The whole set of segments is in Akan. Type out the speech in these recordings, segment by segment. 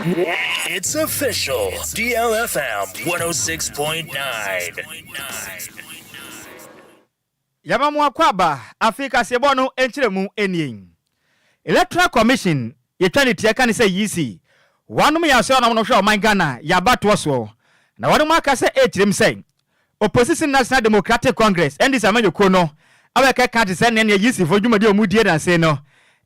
It's official. DLFM 106.9. Yɛma mo akwaaba. Afei kaseɛbɔ no nkyerɛmu nie. Electoral Commission, yɛtwa ne tia ka ne sɛ EC, wɔnom yɛ asɔre nom no hwɛ ɔman Ghana yɛ abatoɔ soɔ na wɔnom aka sɛ ɛkyerɛm sɛ Opposition National Democratic Congress, NDC amanyɔkuo no abɛkɛka te sɛ nea nea EC fo dwumadi a wɔn die nanse no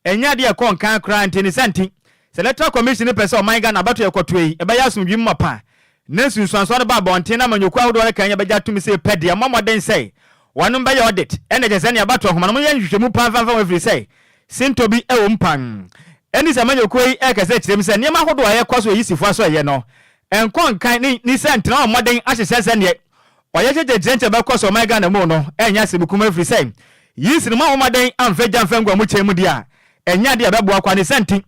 ɛnyɛ adeɛ ɛkɔ nkan koraa nti ne sɛ nti sɛ Electoral Commission no pɛ sɛ ɔman Ghana abatoɔ yɛkɔtoɔ yi ɛbɛyɛ asomdwee mu mapa na nsunsuansoɔ no ba abɔnten na amanyɔkuo ahodoɔ no kan yɛbɛgye atom sɛ pɛ deɛ mmɔ mmɔden sɛ wɔnom bɛyɛ audit ɛna kyɛ sɛ nea abatoɔ nhoma no moyɛ nhwehwɛmu paa mfa mfa ho ɛfiri sɛ sintɔ bi ɛwɔ mu paa. Ɛne sɛ amanyɔkuo yi ɛrekasa kyerɛ mu sɛ nneɛma ahodoɔ a ɛrekɔ so wɔ EC foɔ so ɛyɛ no ɛnkɔ nkan ne ne sɛ ntena wɔn mmɔden ahyehyɛ sɛ neɛ ɔyɛ kyɛkyɛ kyerɛnkyerɛ bɛkɔ so ɔman Ghana mu no ɛnyɛ asɛm kuma ɛfiri sɛ EC no mu ahomaden amfa gya mfa ngu a mo mu deɛ a ɛnyɛ adeɛ a ɛbɛboa kwa ne sɛ nti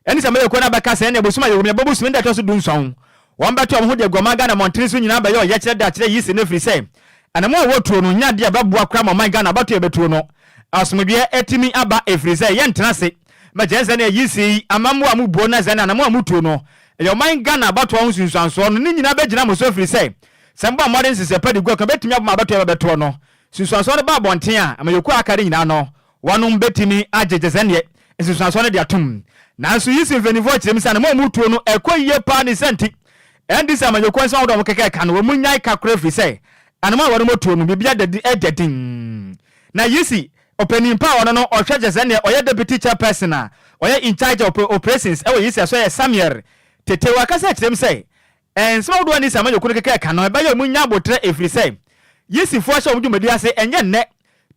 ɛne sɛ amanyɔkuo no abɛka sɛ ɛne bosom a yɛwɔ mu yɛbɔ bosom da ɛtɔ so 17 wɔn bɛto wɔn ho de agu ɔman Ghana mmɔntene so nyinaa bɛyɛ ɔyɛkyerɛ de akyerɛ EC no ɛfiri sɛ anamo a wɔtuo no nyɛ adeɛ a ɛbɛboa kora ma ɔman Ghana abatoɔ yɛbɛtuo no asomdwoeɛ atumi aba ɛfiri sɛ yɛntena ase mɛkyerɛ sɛ ne EC amammoa a mubuo na sɛ ne anamo a mutuo no ɛyɛ ɔman Ghana abatoɔ ho nsunsuansoɔ no ne nyinaa bɛgyina mo so ɛfiri sɛ sɛ mbɔ mmɔden nsesɛ pa de gu akwan bɛtumi abɔ ma abatoɔ yɛbɛtoɔ no nsunsuansoɔ no ba abɔnten a amayɛkuo aka no nyinaa no wɔnom bɛtumi agyegye sɛ neɛ nsunsuansoɔ no de atom. Nanso EC mpanimfoɔ kyerɛ mu sɛ anamo a mutuo no ɛkɔ yie paa ne sɛ nti NDC amanyɔkuo nsɛm ahodoɔ a wɔkeka ka no wɔn mu nyae kakora ɛfiri sɛ anamo a wɔnom tuo no biribi ada din. Na EC ɔpanin pa a ɔno no ɔhwɛ kyɛ sɛ neɛ ɔyɛ deputy chairperson a ɔyɛ in charge of operations ɛwɔ EC so yɛ Samuel Tete wakasa kyerɛ mu sɛ nsɛm ahodoɔ a NDC amanyɔkuo no keka ka no ɛbɛyɛ ɔmu nya abotrɛ ɛfiri sɛ EC foɔ hyɛ wɔn dwumadi ase ɛnyɛ nnɛ.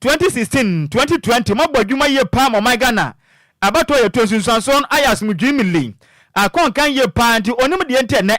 2016, 2020 mabɔ adwuma yie paa ma ɔman Ghana abatoɔ yɛ to nsunsuansoɔ no ayɛ asomdwee mili akɔnkan yie paa nti onim deɛ nti ɛnɛ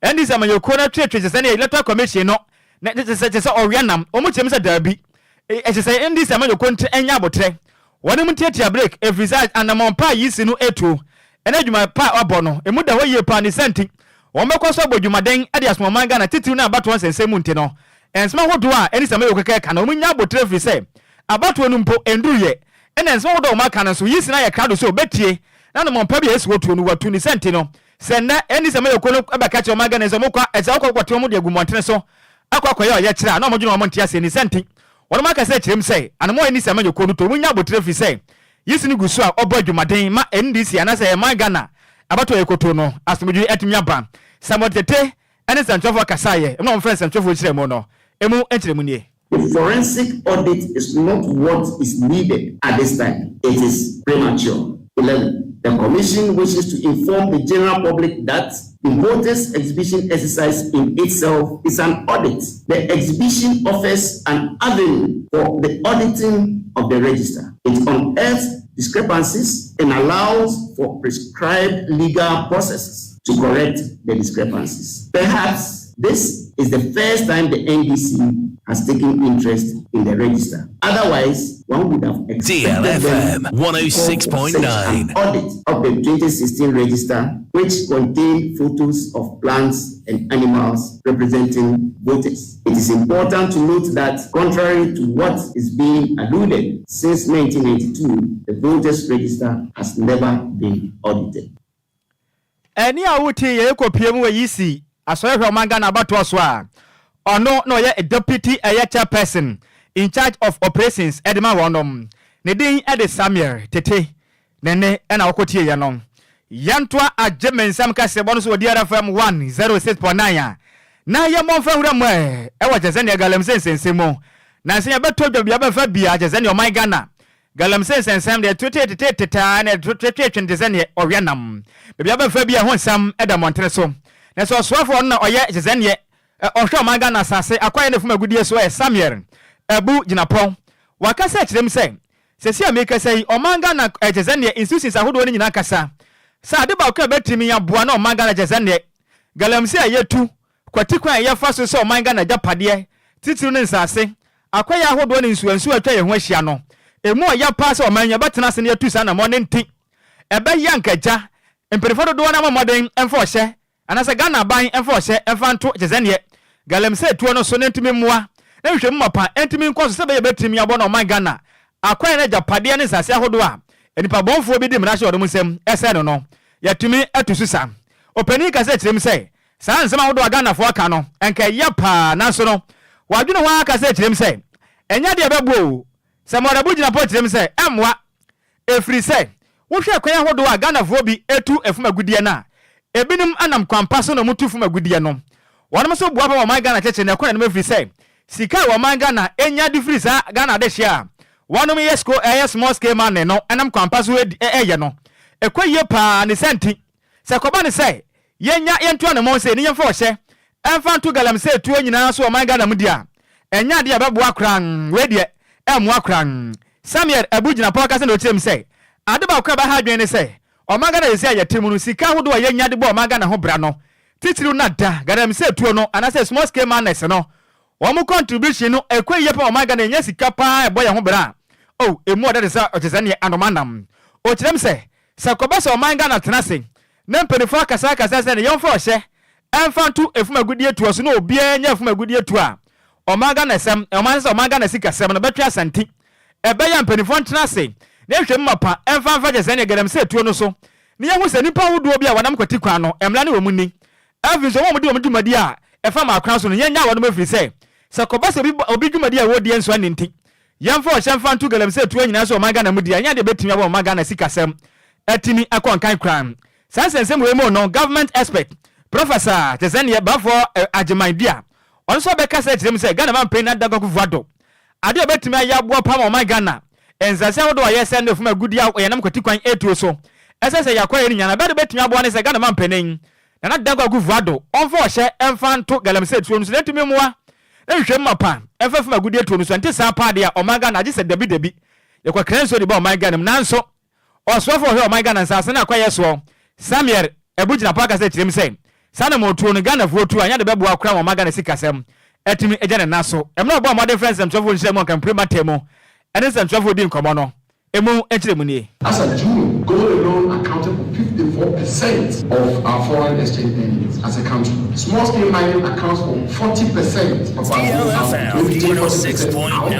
NDC amanyɔkuo no atwetwe kyɛ sɛ ne Electoral Commission no na kyɛ sɛ ɔwea nam wɔn kyerɛ mu sɛ daabi, ɛkyɛ sɛ NDC amanyɔkuo nti ɛnyɛ abotrɛ wɔn mu tiatia break ɛfiri sɛ anammɔn pa a EC no etuo ɛna adwuma pa a ɔbɔ no emu da hɔ yie paa ne sɛnti wɔn bɛkɔ so abɔ dwumaden de asoma ɔman Ghana titiriw no abatoɔ nsɛnsɛm mu. Nti no nsɛm ahodoɔ a ɛne sɛ amanyɔkuo kɛkɛ ka no wɔn nya abotrɛ firi sɛ abatoɔ no mpo nduruyɛ ɛna nsɛm ahodoɔ a wɔn aka no nso EC no ayɛ krado sɛ ɔbɛtie na anammɔn pa bi a esi wɔtuo no watu ne sɛnti no sɛ nnɛ ɛne sɛ amanyɔkuo no bɛka kyerɛ ɔman Ghana sɛ wɔn kɔ ɛsɛ wɔkɔ kɔte wɔn de agu mmɔntene so akɔ akɔyɛ ɔyɛ kyerɛ a na wɔn dwene wɔn nte aseɛ ne sɛnti wɔn aka sɛ kyerɛ mu sɛ anamɔ a ɛne sɛ amanyɔkuo no to wɔn nya abotrɛ firi sɛ EC no gu so a ɔbɔ adwumaden ma NDC anaasɛ ɛman Ghana abatoɔ yɛ koto no asomdwe atumi aba. Samuel Tete ɛne nsɛntwerɛfoɔ kasaeɛ ɛmu a wɔmfrɛ nsɛntwerɛfoɔ kyerɛ mu no emu nkyerɛ mu nie. The forensic audit is not what is needed at this time. It is premature. 11. The Commission wishes to inform the general public that the voters exhibition exercise in itself is an audit. The exhibition offers an avenue for the auditing of the register. It unearths discrepancies and allows for prescribed legal processes to correct the discrepancies. Perhaps this is the first time the NDC has taken interest in the register. Otherwise, one would have expected DLFM them to call for such 106.9. an audit of the 2016 register, which contained photos of plants and animals representing voters. It is important to note that, contrary to what is being alluded, since 1992, the voters register has never been audited. Ɛne a wote yɛ kɔpie mu wɔ EC asɔrehwɛ ɔman Ghana abatoɔ so a ɔno na ɔyɛ deputy ɛyɛ chairperson in charge of operations ɛde ma wɔnom ne din ɛde Samuel Tete ne ne ɛna wɔkɔtie yɛ no. Yɛntoa agye me nsɛm kaseɛbɔ no so wɔ DRFM 106.9 a na yɛmmɔ mfa nwura mu ɛ ɛwɔ kyɛ sɛ neɛ galamsey nsɛnsɛm mu nanso yɛbɛtɔ dwa bia bɛfa bia kyɛ sɛ neɛ ɔman Ghana galamsey nsɛnsɛm deɛ tutetetetetaa na twetwetwe te sɛ neɛ ɔwɛ nam baabi abɛfa bi a ɛho nsɛm ɛda mmɔntene so. Na sɛ ɔsoafoɔ no na ɔyɛ kyɛ sɛ neɛ ɔhwɛ ɔman Ghana asase akɔyɛ ne fom agudie so ɛ Samuel Abu Jinapor wakasa kyerɛ mu sɛ sɛsi a mekasa yi ɔman Ghana ɛkyɛ sɛ neɛ institutions ahodoɔ no nyinaa kasa sɛ ade baako a bɛtumi aboa na ɔman Ghana kyɛ sɛ neɛ galamsey a yɛtu kwati kwan a yɛfa so sɛ ɔman Ghana agyapadeɛ titiri ne nsase akɔyɛ ahodoɔ ne nsuansuo atwa yɛn ho ahyia no emu ɔyɛ paa sɛ ɔman yɛbɛtena ase ne yɛtu saa namɔ ne nti ɛbɛyɛ ankagya mpanimfoɔ dodoɔ no ama mmɔden mfa ɔhyɛ anaasɛ Ghana aban mfa ɔhyɛ mfa nto kyɛ sɛ neɛ galamsey tuo no so ne ntumi mmoa na nhwehwɛmu mapa ntumi nkɔ so sɛ bɛyɛ bɛtumi abɔ na ɔman Ghana akwan no agyapadeɛ ne nsase ahodoɔ a nipa bɔnfoɔ bi di mmara hyɛ wɔn nsam ɛsɛ no yɛtumi atu so sa. Ɔpanin yi kasa kyerɛ mu sɛ, saa nsɛm ahodoɔ a Ghanafoɔ aka no, nka ɛyɛ paa, nanso no, wadwene ho ara kasa kyerɛ mu sɛ, ɛnyɛ adeɛ a ɛbɛboa o. Sɛ Mɔdabu gyina pɔ kyerɛ mu sɛ, ɛmmoa, ɛfiri sɛ, wohwɛ kwan ahodoɔ a Ghanafoɔ bi tu fam agudeɛ no a, ebinom nam kwan pa so na wɔtu fam agudeɛ no. Wɔnom nso boa pa ma ɔman Ghana kyekyere na ɛkɔ n'anim ɛfiri sɛ, sika a ɔman Ghana nya de firi saa Ghana adehyeɛ a wɔnom yɛ sko ɛyɛ small scale mining no nam kwan pa so yɛ no, ɛkɔ yie paa. Ne saa nti, sɛ ɛkɔba no sɛ yɛnya yɛnto anamɔn sei ne yɛmfa ɔhyɛ mfa nto galamsey tuo nyinaa so wɔ ɔman Ghana mu deɛ a, ɛnyɛ adeɛ a ɛbɛboa koraa. Wei deɛ, ɛmmoa koraa. Samuel Abu Jinapor kasa na ɔkyerɛ mu sɛ, ade baako a ɛbɛha adwene ne sɛ, ɔman Ghana seesei a yɛte mu no, sika ahodoɔ a yɛnya de bɔ ɔman Ghana ho bra no, titiriw na da galamsey tuo no anaasɛ small scale miners no, wɔn contribution no ɛkɔ yie paa. Ɔman Ghana yɛnya sika paa ɛbɔ yɛn ho bra a, oh, emu ɔda te sɛ ɔte sɛ neɛ anoma nam. Ɔkyerɛ mu sɛ, sɛ kɔba sɛ ɔman Ghana tena ase na mpanimfoɔ akasa akasa sɛ ne yɛmfa ɔhyɛ ɛmfa nto efum agudie tuo so na obiara nya efum agudie tuo a, ɔman Ghana sɛm, ɔman sɛ ɔman Ghana sikasɛm no bɛtwe asanti. Ɛbɛyɛ a mpanimfoɔ ntena ase na yɛhwɛ mu mapa ɛmfa mfa kyɛ sɛ neɛ galamsey tuo no so na yɛhu sɛ nnipa ahodoɔ bi a wɔnam kwati kwan no, mmara ne wɔn ni. Afei nso, wɔn a wɔdi wɔn dwumadi a ɛfa mmaakwan so no, yɛnnyaa wɔn ɛfiri sɛ, sɛ kɔba sɛ obi obi dwumadi a wɔredie nso anni nti, yɛmfa ɔhyɛ mfa nto galamsey tuo nyinaa so wɔ ɔman Ghana mu deɛ, ɛnyɛ adeɛ a ɛbɛtumi aboa ɔman Ghana sikasɛm atumi akɔ nkan koraa. Saa nsɛnsɛm wei mu no, government expert, Professor kyerɛ sɛ neɛ Baffour Agyeman Duah, ɔno nso abɛkasa akyerɛ mu sɛ Ghana manpanin Nana Dankwa Akufo-Addo, adeɛ a ɔbɛtumi ayɛ aboa paa ma ɔman Ghana nsase ahodoɔ a yɛsɛe no fam agudeɛ a yɛnam kwati kwan ɛtuo so ɛsɛ sɛ yɛakɔ yɛ no nyinaa, ɛbɛyɛ de bɛtumi aboa ne sɛ Ghana manpanin Nana Dankwa Akufo-Addo ɔmfa ɔhyɛ mfa nto galamsey tuo no so na ɛntumi mmoa na nhwehwɛmu mapa mfa fam agudeɛ tuo no so. Ɛnte saa paa deɛ a, ɔman Ghana agye sɛ dabi dabi yɛkɔkra nsuo de ba ɔman Ghana mu. Nanso ɔsoafoɔ a ɔhwɛ ɔman Ghana nsase ne akwaeɛ soɔ, Samuel Abu Jinapor akasa akyerɛ mu sɛ saa anammɔntuo no Ghanafoɔ tu a, ɛnyɛ ade bɛboa koraa ma ɔman Ghana sikasɛm atumi agya ne nan so. Mmerɛ a ɔbɔɔ mmɔden frɛɛ nsɛmtwerɛfoɔ nhyiamu Ankampire mantam mu ne nsɛmtwerɛfoɔ dii nkɔmmɔ no, emu nkyerɛmu nie. As at June, gold alone accounted for 54% of our foreign exchange earnings as a country. Small scale mining accounts for 40% of our gold output. If you take 40% out of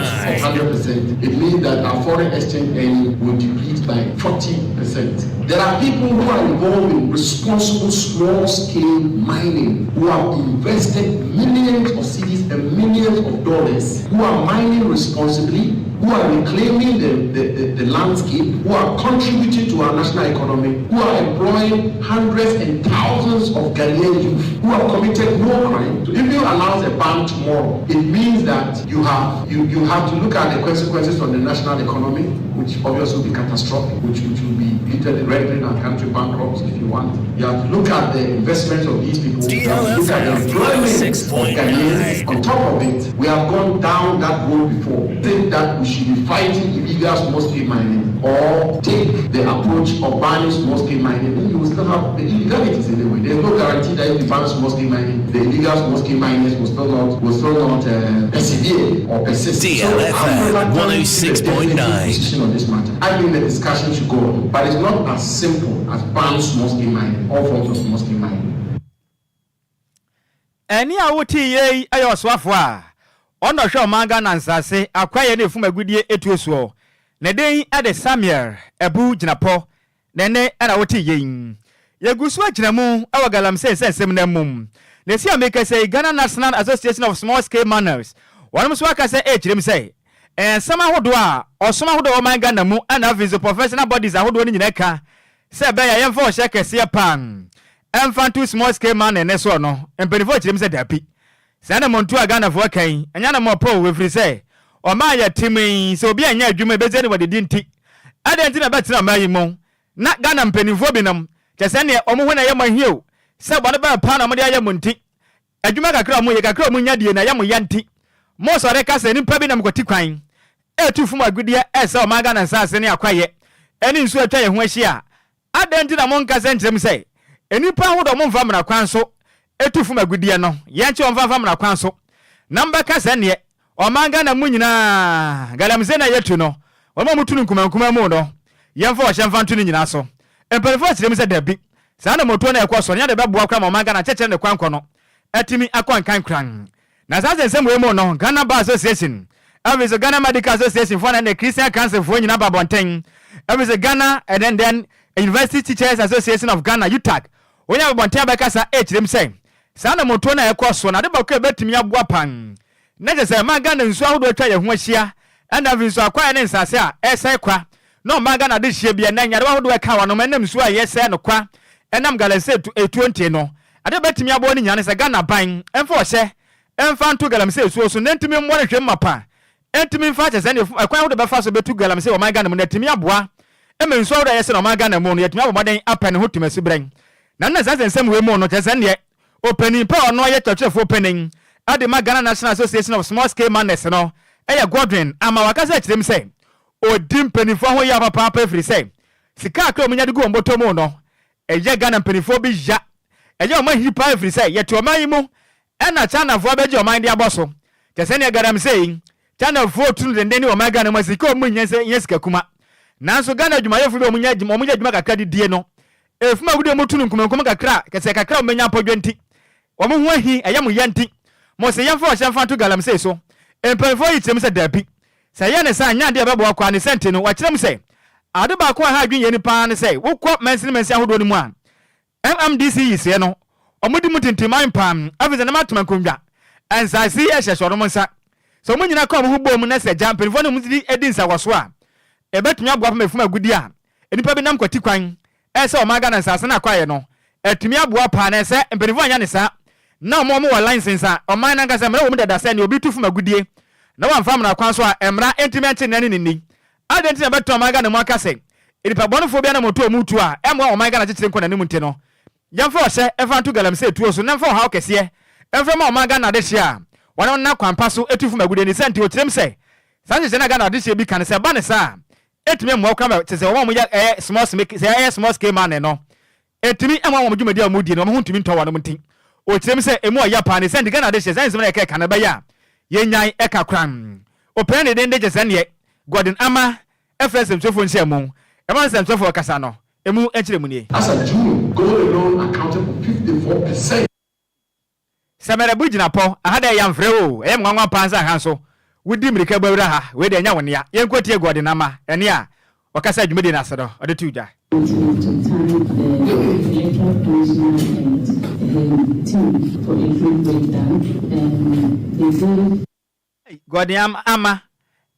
100%, it means that our foreign exchange earning will deplete by 40%. There are people who are involved in responsible small scale mining who have invested millions of cedis and millions of dollars, who are mining responsibly, who are reclaiming the landscape, who are contributing to our national economy, who are employing hundreds and thousands of Ghanaian youth who have committed no crime. So if you announce a ban tomorrow, it means that you have to look at the consequences on the national economy, which obviously will be catastrophic, which will be literally rendering our country bankrupt if you want. You have to look at the investments of these people. You have to look at the employment of Ghanaians. On top of it, we have gone down that road before. Think that we should be fighting illegal small scale mining or take the approach of banning small scale mining, then you will still have the illegalities anyway. There's no guarantee that if you ban small scale mining, the illegal small scale miners will still not persevere or persist. DLFM So I'm reluctant to take a 106.9. definitive position on this matter. I think the discussion should go on, but it's not as simple as ban small scale mining, all forms of small scale mining. Ɛne a wote yei ɛyɛ ɔsoafoɔ a ɔna ɔhwɛ ɔman Ghana nsase, akwaeɛ ne efum agudie etuo soɔ. Ne den ɛde Samuel Abu Jinapor na ɛne ɛna wote yei. Yɛgu so agyina mu ɛwɔ galamsey nsɛnsɛm no mu na esi a mekasa yi, Ghana National Association of Small Scale Miners wɔn nso aka sɛ ɛrekyerɛ mu sɛ nsɛm ahodoɔ a ɔsom ahodoɔ a wɔman Ghana mu ɛna afei nso professional bodies ahodoɔ no nyinaa ka sɛ ɛbɛyɛ a yɛmfa ɔhyɛ kɛseɛ paa ɛmfa nto small scale mining ne soɔ no, mpanimfoɔ kyerɛ mu sɛ dabi, saa na mɔntu a Ghanafoɔ kan ɛnyɛ na mɔpɔ o, ɛfiri sɛ ɔman yɛ tem yi sɛ obi anyɛ adwuma ɛbɛsɛ ne wɔdedi nti, ɛdɛn nti na ɛbɛtena ɔman yi mu na Ghana mpanimfoɔ binom kyɛ sɛ neɛ ɔmo ho na ɛyɛ mo ahie o, sɛ bɔne bɛɛ paa na ɔmode ayɛ mo nti, adwuma kakra a ɔmo yɛ kakra a ɔmo nya die na ɛyɛ mo ya nti, mo sɔre ka sɛ nipa bi nam kɔti kwan ɛtu fom agudeɛ ɛsɛ ɔman Ghana nsase ne akwaeɛ ɛne nsuo atwa yɛn ho ahyia a, adɛn nti na monkasa nkyerɛ mu sɛ nnipa ahodoɔ momfa mmara kwan so ɛtu fom agudeɛ no, yɛnkye wɔmfa mfa mmara kwan so na mbɛka sɛ neɛ ɔman Ghana mu nyinaa galamsey na yɛtu no, wɔn a mutu no nkumankuma mu no, yɛmfa ɔhyɛ mfa nto no nyinaa so? Mpanimfoɔ akyerɛ mu sɛ dabi, saa na motuo no ɛkɔ so no yɛde bɛboa koraa ma ɔman Ghana kyɛkyerɛ ne kwan kɔ no atumi akɔ nkan koran. Na saa nsɛnsɛm wei mu no, Ghana Bar Association, afei so Ghana Medical Association foɔ na ne Christian Council foɔ nyinaa ba abɔnten, afei so Ghana and then University Teachers Association of Ghana, UTAG. Wonya abɔnten abɛkasa ɛkyerɛ mu sɛ saa anammɔntuo no a ɛkɔ soɔ no, ade baako a ɛbɛtumi aboa pan na kyerɛ sɛ ɛma Ghana nsuo ahodoɔ atwa yɛn ho ahyia ɛna afei nso akwaeɛ ne nsase a ɛresɛe kwa na ɔman Ghana adehyeɛ bi ɛnɛ nyarewa ahodoɔ a ɛka wɔnom ɛnam nsuo a yɛsɛe no kwa ɛnam galamsey tuo nti no. Ade a ɛbɛtumi aboa no nyinaa ne sɛ Ghana aban mfa ɔhyɛ mfa nto galamsey suo so na ɛntumi mmoa no hwɛ mu mapa ɛntumi mfa kyɛ sɛ ɛne ɛkwan ahodoɔ bɛfa so bɛtu galamsey wɔ ɔman Ghana mu na atumi aboa ma nsuo ahodoɔ a yɛsɛ no ɔman Ghana mu no yɛatumi abɔ mmɔden apɛ ne ho tumi asuberɛn. Na na saa nsɛnsɛm wei mu no kyerɛ sɛ ɛnneɛ ɔpanin pa a ɔno ɔyɛ kyerɛkyerɛfoɔ panin de ma Ghana National Association of Small Scale Miners no yɛ Godwin Ama wakasa akyerɛ mu sɛ ɔdi mpanimfoɔ ho yaw papaapa ɛfiri sɛ sika kakra a wɔnya de gu wɔn bɔtɔ mu no ɛyɛ Ghana mpanimfoɔ bi ya. Ɛyɛ wɔn ahi paa ɛfiri sɛ yɛte ɔman yi mu ɛna Chinafoɔ abɛgye ɔman de abɔ so. Kyɛ sɛdeɛ galamsey yi, Chinafoɔ retu no denden wɔ ɔman Ghana mu a sika a wɔn nya nyɛ sika kuma. Nanso Ghana adwumayɛfoɔ bi a wɔnya adwuma wɔyɛ adwuma kakra de die no, efum agudeɛ a wɔtu no nkumankum kakra a kɛsɛ kakra a wɔbɛnya mpɔdwa nti, wɔn ho ahi, ɛyɛ mo ya nti, mo se yɛmfa ɔhyɛ mfa nto galamsey so. Mpanyinfoɔ yi kyerɛ mu sɛ dabi. Sɛ ɛyɛ ne saa a, nyɛ adeɛ a ɛbɛboa koraa. Ne saa nti no, wɔakyerɛ mu sɛ ade baako a ɛha adwene yɛn paa ne sɛ wokɔ mansini mansini ahodoɔ no mu a, MMDC yi seɛ no, wɔn di mu tintiman paa, afei sɛ nam atoma nkondwa, nsaase yi ɛhyɛhyɛ wɔn nsa. Sɛ wɔn nyinaa ka wɔn ho bom na sɛ gya mpanyinfoɔ ne wɔn di di nsawɔsoɔ a, ɛbɛtumi aboa paa ma efum agudie a nnipa bi nam kwati kwan ɛsɛ ɔman Ghana nsaase no akwaeɛ no atumi aboa paa. Na sɛ mpanyinfoɔ anyɛ ne saa na wɔn a wɔwɔ license a ɔman no ankasa mmara wɔ mu dada sɛ nea obi tu fum agudie na wamfa mmara kwan so a mmara ntumi nkye no ne ne nni. Adɛn nti na ɛbɛtena ɔman Ghana mu aka sɛ nnipa bɔnefoɔ biara nam ɔtuo a wɔtu a ɛmmoa ɔman Ghana kyekyere nkɔ n'anim nti no, yɛmfa ɔhyɛ mfa nto galamsey tuo so na mfa ɔhaw kɛseɛ mfra ma ɔman Ghana adehyeɛ a wɔnam nna kwan pa so tu fam agudeɛ ne saa nti ɔkyerɛm sɛ saa nhyehyɛe no a Ghana adehyeɛ bi ka no sɛ ɛba no saa a ɛtumi mmoa koraa ma kyerɛ sɛ wɔn a wɔyɛ ɛyɛ small sɛ ɛyɛ small scale mining no Ɛntumi mmoa wɔn dwumadi a wɔredi no, wɔn ho ntumi ntɔ wɔn nti. Ɔkyerɛ mu sɛ, Emu ɔya paa ne sɛ nti Ghana adehyeɛ saa nsɛm no a yɛka ɛka no ɛbɛyɛ a yɛnyae ɛka koraa. Ɔpanin deden de kyɛ sɛ neɛ Gordon Amah frɛ nsɛmtwerɛfoɔ nhyiamu ɛma nsɛmtwerɛfoɔ kasa no, emu nkyerɛmu nie. As at June, gold alone accounted for 54%. Sɛ merebu gyinapɔ, aha deɛ yɛamfrɛ wo o, ɛyɛ me nwanwa paa sɛ aha nso wodi mmirika bɔ wura ha, wei deɛ ɛnyɛ wo nea. Yɛnkɔtie Gordon Amah ɛnne a ɔkasa dwumadie no ase no ɔde too dwa. Nti to thank the electoral commissioner and her team for a great work done and they gave. Ei Gordon Ama,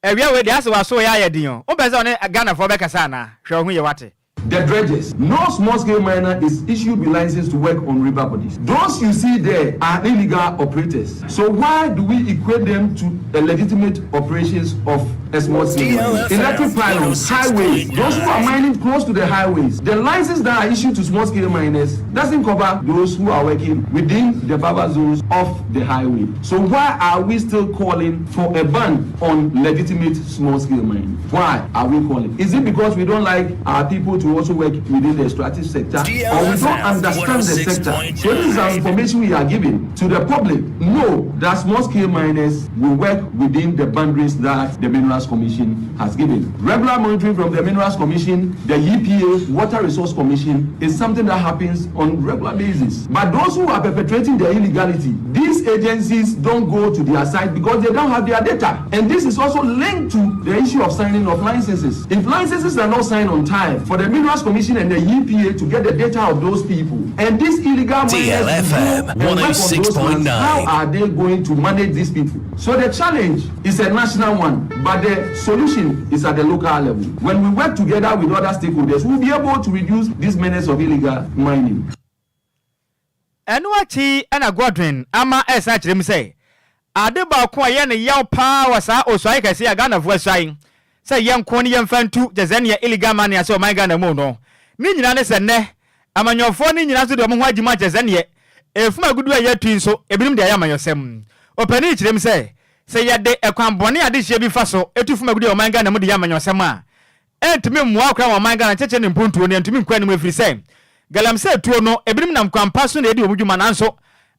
awia wei deɛ asɛ w'aso yɛ ayɛ den o, wompɛ sɛ wo ne Ghanafoɔ bɛkasa anaa? Hwɛ wo ho yie wate. The dredgers. No small scale miner is issued with license to work on river bodies. Those you see there are illegal operators. So why do we equate them to the legitimate operations of a small scale miner? Electric pylons, highways, those who are mining close to the highways. The license that are issued to small scale miners doesn't cover those who are working within the buffer zones of the highway. So why are we still calling for a ban on legitimate small scale mining? Why are we calling? Is it because we don't like our people to also work within the extractive sector or we don't understand the sector? So this is our information we are giving to the public. Know that small scale miners will work within the boundaries that the Minerals Commission has given. Regular monitoring from the Minerals Commission, the EPA, Water Resource Commission is something that happens on regular basis. But those who are perpetrating the illegality, these agencies don't go to their site because they don't have their data. And this is also linked to the issue of signing of licenses. If licenses are not signed on time for the Minerals Commission and the EPA to get the data of those people, and these illegal miners DLFM 106.9, how are they going to manage these people? So the challenge is a national one, but the solution is at the local level. When we work together with other stakeholders, we'll be able to reduce this menace of illegal mining. Ɛno akyi na Godwin ama ɛresan akyerɛ mu sɛ, ade baako a ɛyɛ no yaw paa wɔ saa osuae kɛse a Ghanafoɔ asuae sɛ yɛnko ne yɛmfa ntu Tanzania illegal mining ase wɔ ɔman Ghana mu no ne nyinaa ne sɛ nnɛ amanyɔfoɔ no nyinaa nso de wɔn ho agye mu akyerɛ sɛ neɛ efum agudeɛ a yɛatu yi nso ebinom de ayɛ amanyɔsɛm. Ɔpanin yi kyerɛ mu sɛ, sɛ yɛde ɛkwan bɔne a adehyeɛ bi fa so tu fum agudeɛ wɔ ɔman Ghana mu de yɛ amanyɔsɛm a, Ɛntumi mmoa koraa ma ɔman Ghana nkyɛkyerɛ ne mpuntuo no ɛntumi nkɔ anim ɛfiri sɛ galamsey tuo no ebinom nam kwan pa so na ɛdi wɔn dwuma nanso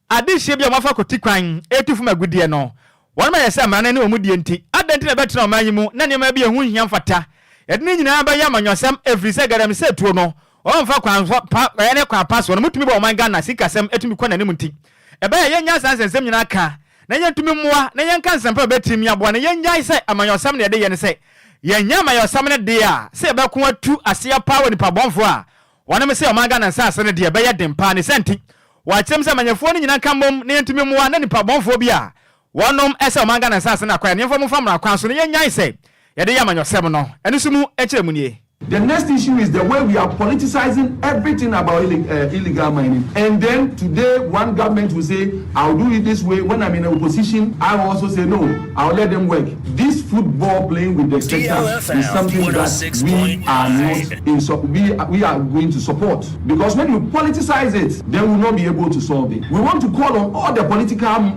adehyeɛ bi a wɔafa kɔti kwan ɛretu fam agudeɛ no wɔnom ayɛ sɛ mmara no ne wɔn die nti adɛn nti na ɛbɛtena ɔman yi mu na nneɛma bi a ɛho nhia mfata yɛde ne nyinaa bɛyɛ amanyɔsɛm ɛfiri sɛ galamsey tuo no wɔmfa kwan pa ne kwan pa soɔ no motumi bɔ ɔman Ghana sikasɛm ɛtumi kɔ n'anim nti ɛbɛyɛ yɛnya saa nsɛnsɛm nyinaa ka na yɛntumi mmoa na yɛnka nsɛmpa a ɛbɛtumi aboa na yɛnnyae sɛ amanyɔsɛm na yɛde yɛ ne sɛ yɛnyɛ amanyɔsɛm no deɛ a, sɛ yɛbɛko atu aseɛ paa wɔ nnipa bɔnfoɔ a Wɔnom se ɔman Ghana nsaase no deɛ ɛbɛyɛ den paa ne saa nti wɔakyerɛm sɛ amanyɛfoɔ no nyina nka mmom na yɛntumi mmoa na nipa bɔnfoɔ bi a wɔnom sɛ ɔman Ghana nsaase no akwan no yɛmfa wɔn mfa mmara kwan so na yɛnnyae sɛ yɛde yɛ amanyɔsɛm no. Ɛno nso mu nkyerɛmu nie. The next issue is the way we are politicizing everything about illegal mining. And then today, one government will say, I'll do it this way. When I'm in opposition, I will also say, no, I'll let them work. This football playing with the sector is something that we are not in, so we are going to support. Because when you politicize it, then we'll not be able to solve it. We want to call on all the political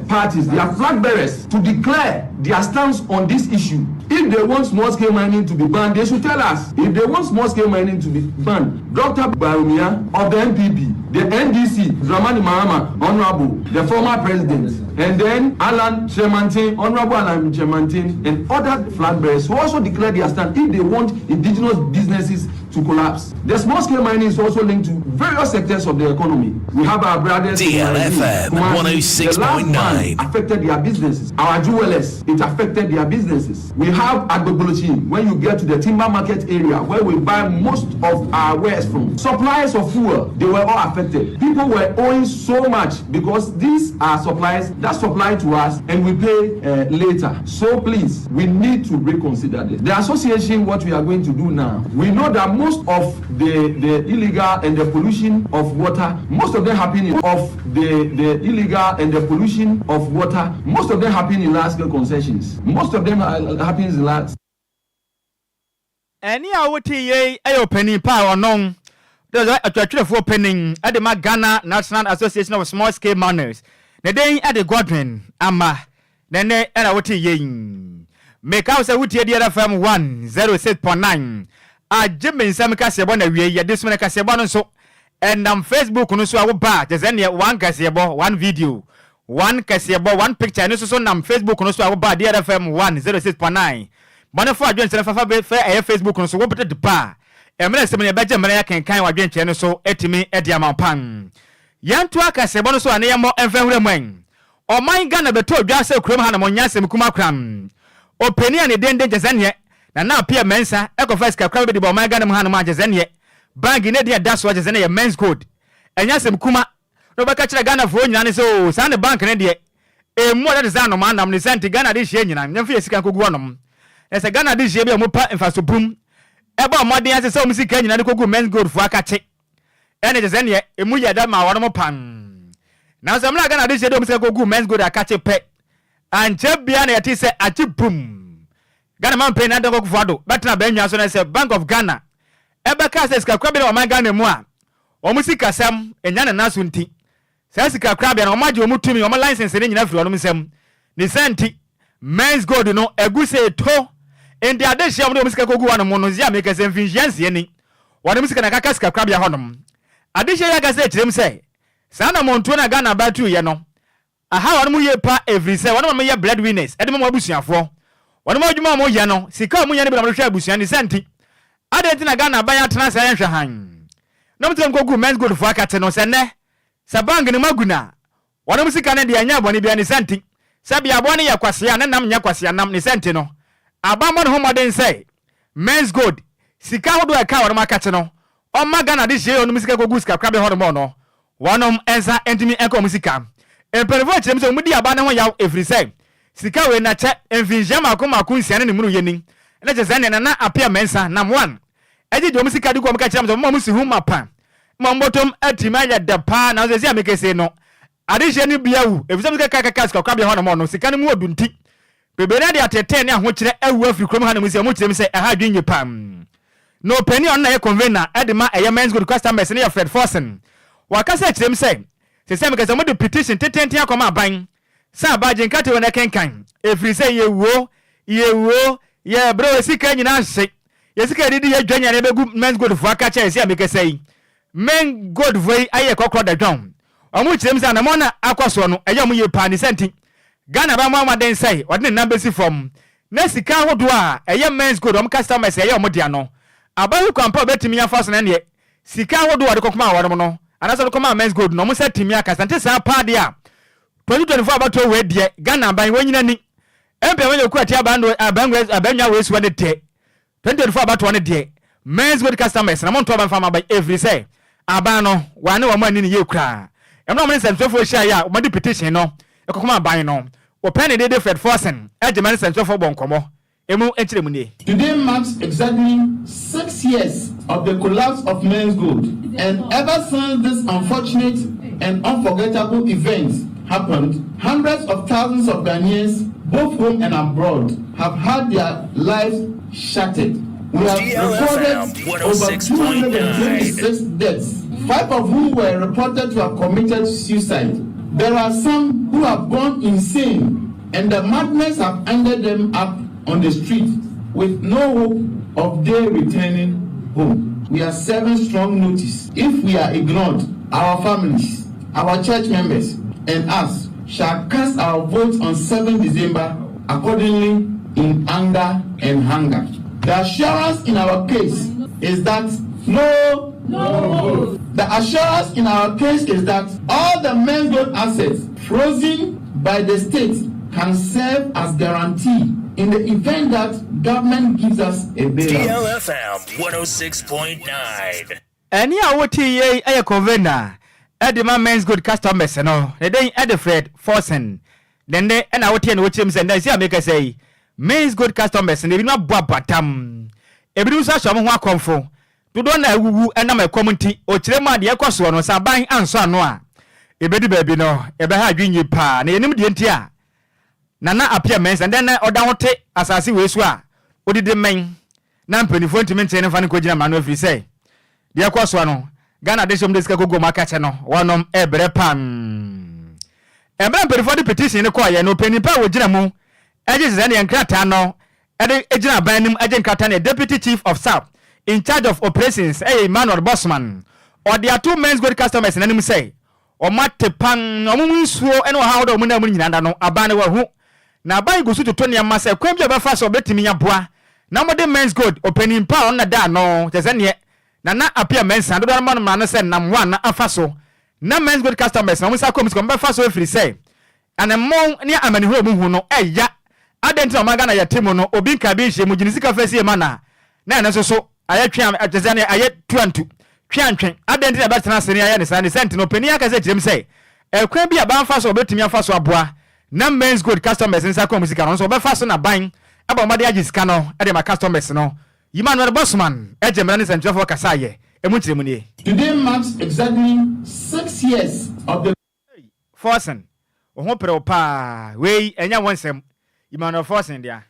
parties, their flag bearers, to declare their stance on this issue. If they want small scale mining to be banned, they should tell us. If they want small scale mining to be banned, Dr. Bawumia of the NPP, the NDC, Dramani Mahama, Honorable, the former president, and then Alan Kyerematen, Honorable Alan Kyerematen, and other flag bearers who also declare their stand if they want indigenous businesses to collapse. The small scale mining is also linked to various sectors of the economy. We have our brothers DLFM 106.9 affected their businesses. Our jewelers, it affected their businesses. We have Agbogboloshi, when you get to the timber market area where we buy most of our wares from. Suppliers of fuel, they were all affected. People were owing so much because these are suppliers that supply to us and we pay later. So please, we need to reconsider this. The association, what we are going to do now, we know that most of the illegal and the pollution of water, most of them happen in, of the illegal and the pollution of water, most of them happen in large scale concessions. Most of them happens in large. Ɛne a wote yei ɛyɛ ɔpanin pa a ɔno ɔtwerɛtwerɛfoɔ panin ɛde ma Ghana National Association of Small Scale Miners, ne den ɛde Godwin Ama ne ne ɛna wote yei. Meka wo sɛ wotie DLFM 106.9 agye me nsɛm kaseɛbɔ na wie yɛde som no kaseɛbɔ no nso ɛnam Facebook no so a woba kyɛ sɛ neɛ one kaseɛbɔ, one video, one kaseɛbɔ, one picture. Ɛno nso so nam Facebook no so a woba DLFM 106.9 bɔnefo adwenkyerɛ fafa fɛ ɛyɛ Facebook no so wopete de pa a mmerɛ nsɛm no yɛbɛgye mmerɛ yɛkenkan w'adwenkyerɛ no so atumi de ama wo pan. Yɛnto akaseɛbɔ no so a ne yɛmmɔ ɛmfa nwura mu ɛn ɔman Ghana bɛtɔ odwa sɛ kurom ha na mɔnya asɛm kuma kram ɔpanin a ne denden kyɛ sɛ neɛ Nana Apia Mɛnsa ɛkɔfa sika kora bɛde bɔ ɔman Ghana mu ha nom a kyɛ sɛ neɛ bank ne deɛ da soɔ kyɛ sɛ ne yɛ Menzgold. Ɛnyɛ asɛm kuma na wɔbɛka kyerɛ Ghanafoɔ nyinaa ne sɛ o saa ne bank ne deɛ emu a ɔde sɛ anoma nam ne sɛ nti Ghana de hyia nyinaa nyɛmfa yɛ sika nkɔgu hɔnom. Ɛsɛ Ghana de hyia bi a wɔpa mfasobum ɛbɔ ɔmɔden ase sɛ wɔn sika nyinaa de kɔgu Menzgold foɔ akakye ɛne kyɛ sɛ neɛ emu yɛ dɛ ma wɔn pan. Nanso mmerɛ a Ghana de hyia de wɔn sika kɔgu Menzgold akakye pɛ, ankyɛ bia na yɛte sɛ akye pum. Ghana man panyin Addo Akufo Addo bɛtena bɛnwa so na sɛ Bank of Ghana ɛbɛka sɛ sika korabea na ɔman Ghana mu a wɔn sikasɛm enya ne nan so nti saa sika korabea no wɔn agye wɔn tumi, wɔn license ne nyinaa firi wɔn nsam. Ne sɛ nti Menzgold no egu sɛ eto nti adehyia wɔn de wɔn sika kogu hɔ nom no zia meka sɛ mfinhyia 6 ni wɔn sika na kaka sika korabea hɔ nom. Adehyia yi akasa ekyirem sɛ saa na mɔntuo na Ghana abatu yɛ no aha wɔn mu yie pa, efiri sɛ wɔn mu yɛ bread winners ɛde mu abusuafoɔ wɔn mu adwuma a wɔn yɛ no sika a wɔn yɛ no bi na wɔn hwɛ abusua. Ne sɛ nti adeɛ nti na Ghana aban atena sɛ ɛnhwɛ han na wɔn ti wɔn kɔgu Menzgold foɔ akate no sɛ nnɛ sɛ bank no mu agu na wɔn mu sika no deɛ ɛnyɛ abɔne bia. Ne sɛ nti sɛ biaboa no yɛ kwasea ne nam nyɛ kwasea nam. Ne sɛ nti no aban bɔ ne ho mmɔden sɛ Menzgold sika ahodoɔ a ɛka wɔn akate no ɔma Ghana de hyia wɔn mu sika kɔgu sika korabea hɔ nom no wɔnom nsa ntumi nkɔ wɔn sika. Mpanimfoɔ kyerɛ mu sɛ wɔn di aba ne ho yaw efiri sɛ sika wei na kyɛ mfinhyia mako mako 6 ne ne mu yɛ ni ɛna kyerɛ sɛ Nana Apia Mɛnsa nam one ɛgye gye wɔn sika de gu wɔn ka kyerɛ mu sɛ wɔn mu si ho ma pa ma wɔn bɔtɔm atumi ayɛ dɛ paa. Na sɛ si a mekese no adehyɛ no bi awu efisɛ sika kakaka sika korabea hɔ nom no sika no mu odu nti bebree na de atete ne ahokyerɛ awu afiri kurom ha nom sɛ wɔn kyerɛ mu sɛ ɛha adwene nye pam. Na ɔpanin a ɔno na yɛ convener ɛde ma ɛyɛ Menzgold customers ne yɛ Fred Forson wakasa kyerɛ mu sɛ sɛ mekasa wɔde petition tetenten akɔma aban sɛ abagye nkate wɔ ne kenkan efiri sɛ yɛwuo yɛwuo yɛbrɛ sika nyinaa hye yɛ sika yɛdidi yɛ dwa nyane bɛgu Menzgold foɔ aka kyerɛ sɛ a mekasa yi Menzgold foɔ yi ayɛ kɔkɔrɔ da dwɔn. Ɔmo kyerɛ mu sɛ anamɔ na akɔ soɔ no ɛyɛ ɔmo yie paa. Ne sɛ nti Ghana bɛ mo amaden sɛ ɔde ne nan bɛsi fam na sika ahodoɔ a ɛyɛ Menzgold ɔmo customers ɛyɛ ɔmo dea no aban kwampa a ɔbɛtumi afa so na neɛ sika ahodoɔ a ɔde kɔkɔma wɔn no anaasɛ ɔde kɔma Menzgold no ɔmo sɛ tumi akasa nte saa paa deɛ a 2024 abatoɔ wei deɛ Ghana aban wɔnyina ni mpɛ wɔn yɛ kura ti aban abannwa wei soɔ ne deɛ 2024 abatoɔ ne deɛ. Menzgold customers na monto aba mfa mma aban ɛfiri sɛ aban no wɔane wɔn anni no yie koraa. Mmerɛ a wɔne nsɛmtwerɛfoɔ hyiaeɛ a wɔde petition no kɔkɔma aban no, wɔpɛɛ ne dede Fred Forson gyema ne nsɛmtwerɛfoɔ bɔɔ nkɔmmɔ. Emu nkyerɛmu nie. Today marks exactly six years of the collapse of Menzgold, and ever since this unfortunate and unforgettable event happened, hundreds of thousands of Ghanaians, both home and abroad, have had their lives shattered. We have DLFM recorded over 226 106.9. deaths, five of whom were reported to have committed suicide. There are some who have gone insane, and the madness have ended them up on the street with no hope of their returning home. We are serving strong notice. If we are ignored, our families, our church members, and us shall cast our votes on 7 December accordingly in anger and hunger. The assurance in our case is that no no. The assurance in our case is that all the Menzgold assets frozen by the state can serve as guarantee in the event that government gives us a bailout. DLFM 106.9. Ɛnne a wotee yei yɛ convener de ma Menzgold customers no, ne din de Fred Forson. Ne nne na wotee no wokyerɛ mu sɛ nnɛ seesei a merekasa yi, Menzgold customers no ebinom abɔ abatam, ebinom nso ahyɛ wɔn ho akɔmfo, dodoɔ no ara awuwu ɛnam ɛkɔm nti. Ɔkyerɛ mu a deɛ ɛrekɔ soɔ no sɛ aban ansɔ ano a, ɛbɛdu baabi no ɛbɛha adwene yie paa na yɛnim deɛ nti a Nana Appiah Mensah ndɛ na ɔda ho te asase wei so a odidi mmɛn na mpaninfoɔ ntumi nkyere no mfa no nkɔgyina mmara no ɛfiri sɛ deɛ ɛkɔ soɔ no Ghana adehyeɛ wɔn de sika kɔgu wɔn akakyɛ no wɔnom ɛbrɛ paa. Ɛberɛ a mpaninfoɔ de petition no kɔɔeɛ no ɔpanin pa a ɔgyina mu gye sɛ sɛdeɛ nkrataa no de gyina aban anim gye nkrataa no yɛ Deputy Chief of Staff in charge of Operations ɛyɛ Emmanuel Bossman. Ɔde ato Menzgold customers no anim sɛ Wɔate pan, wɔn mu nsuo ne ɔhaw ahodoɔ a wɔnam mu no nyinaa da no, aban no wahu. Na aban yi gu so toto nneɛma sɛ kwan bi a wɔbɛfa so a wɔbɛtumi aboa na wɔde Menzgold, ɔpanin pa a ɔno na da ano, kyerɛ sɛ neɛ Nana Appiah Mensah dodoɔ no ma no mmara no sɛ nam one afa so na Menzgold customers na wɔn nsa kɔ mu sika wɔbɛfa so afiri sɛ Anammɔn ne amanehunu a wɔhu no ɛya. Adɛn nti na ɔman Ghana yɛte mu no obi nka bi nhyɛ mu gye ne sika fa sie ma no a na ɛno nso so ayɛ twe a kyerɛ sɛ ayɛ tu antu twe antwe. Adɛn nti na yɛbɛtena ase na yɛayɛ no saa? Ne saa nti no ɔpanin ankasa kyerɛ mu sɛ ɛkwan bi a banfa so a wɔbɛtumi afa so aboa na Menzgold customers nsa ka wɔn sika no nso wɔbɛfa so na ban abɔ mmɔden agye sika no de ama customers no. Emmanuel Bossman gye mmara ne nsɛntwerɛfoɔ kasaeɛ. Ɛmu nkyerɛmu nie. Today marks exactly six years of the. Ei Forson, wo ho pere wo paa, wei ɛnyɛ wo nsɛm, Emmanuel Forson dea.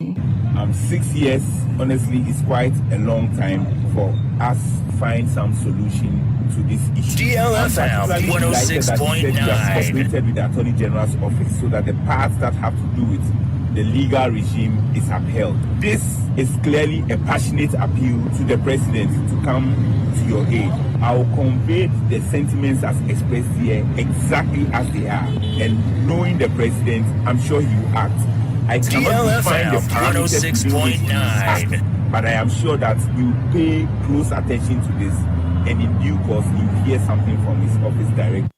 6 years honestly is quite a long time for us find some solution to this issue. I'm DLFM particularly delighted that he said he has 106.9. cooperated with the Attorney General's office so that the parts that have to do with the legal regime is upheld. This is clearly a passionate appeal to the president to come to your aid. I will convey the sentiments as expressed here exactly as they are. And knowing the president, I'm sure he will act. I cannot define the DLFM parameters within which he will act, 106.9. but I am sure that he will pay close attention to this, and in due course, you will hear something from his office directly.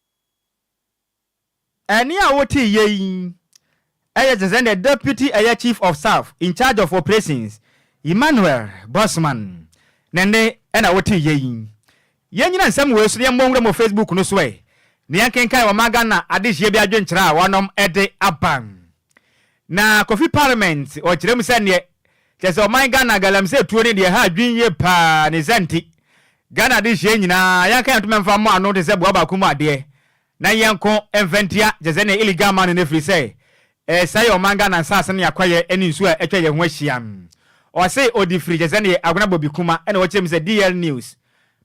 Ɛnne a wotee yɛ yi yɛ te sɛ nea Deputy ɛyɛ Chief of Staff in charge of Operations, Emmanuel Bossman ne nne na wotee yɛ yi. Yɛnnyina nsɛm wei so na yɛmmɔ nwura mu wɔ Facebook no so ɛ na yɛnkenkan ɔman Ghana adehyeɛ bi adwenkyerɛ a wɔnom de aba. Na Kofi Parliament ɔkyerɛ mu sɛ neɛ kyerɛ sɛ ɔman Ghana galamsey tuo ne deɛ ɛha adwene yie paa ne sɛ nti Ghana adehyeɛ nyinaa yɛnka yɛn ntoma mfa mmɔ ano te sɛ boa baako mu adeɛ na yɛnko mfa ntia kyerɛ sɛ neɛ illegal mining no ɛfiri sɛ ɛresɛe ɔman Ghana nsaase ne akwaeɛ ne nsuo a atwa yɛn ho ahyia. Ɔse ɔdi firi kyerɛ sɛ neɛ Agona Bobi Kuma ɛna ɔkyerɛ mu sɛ DL News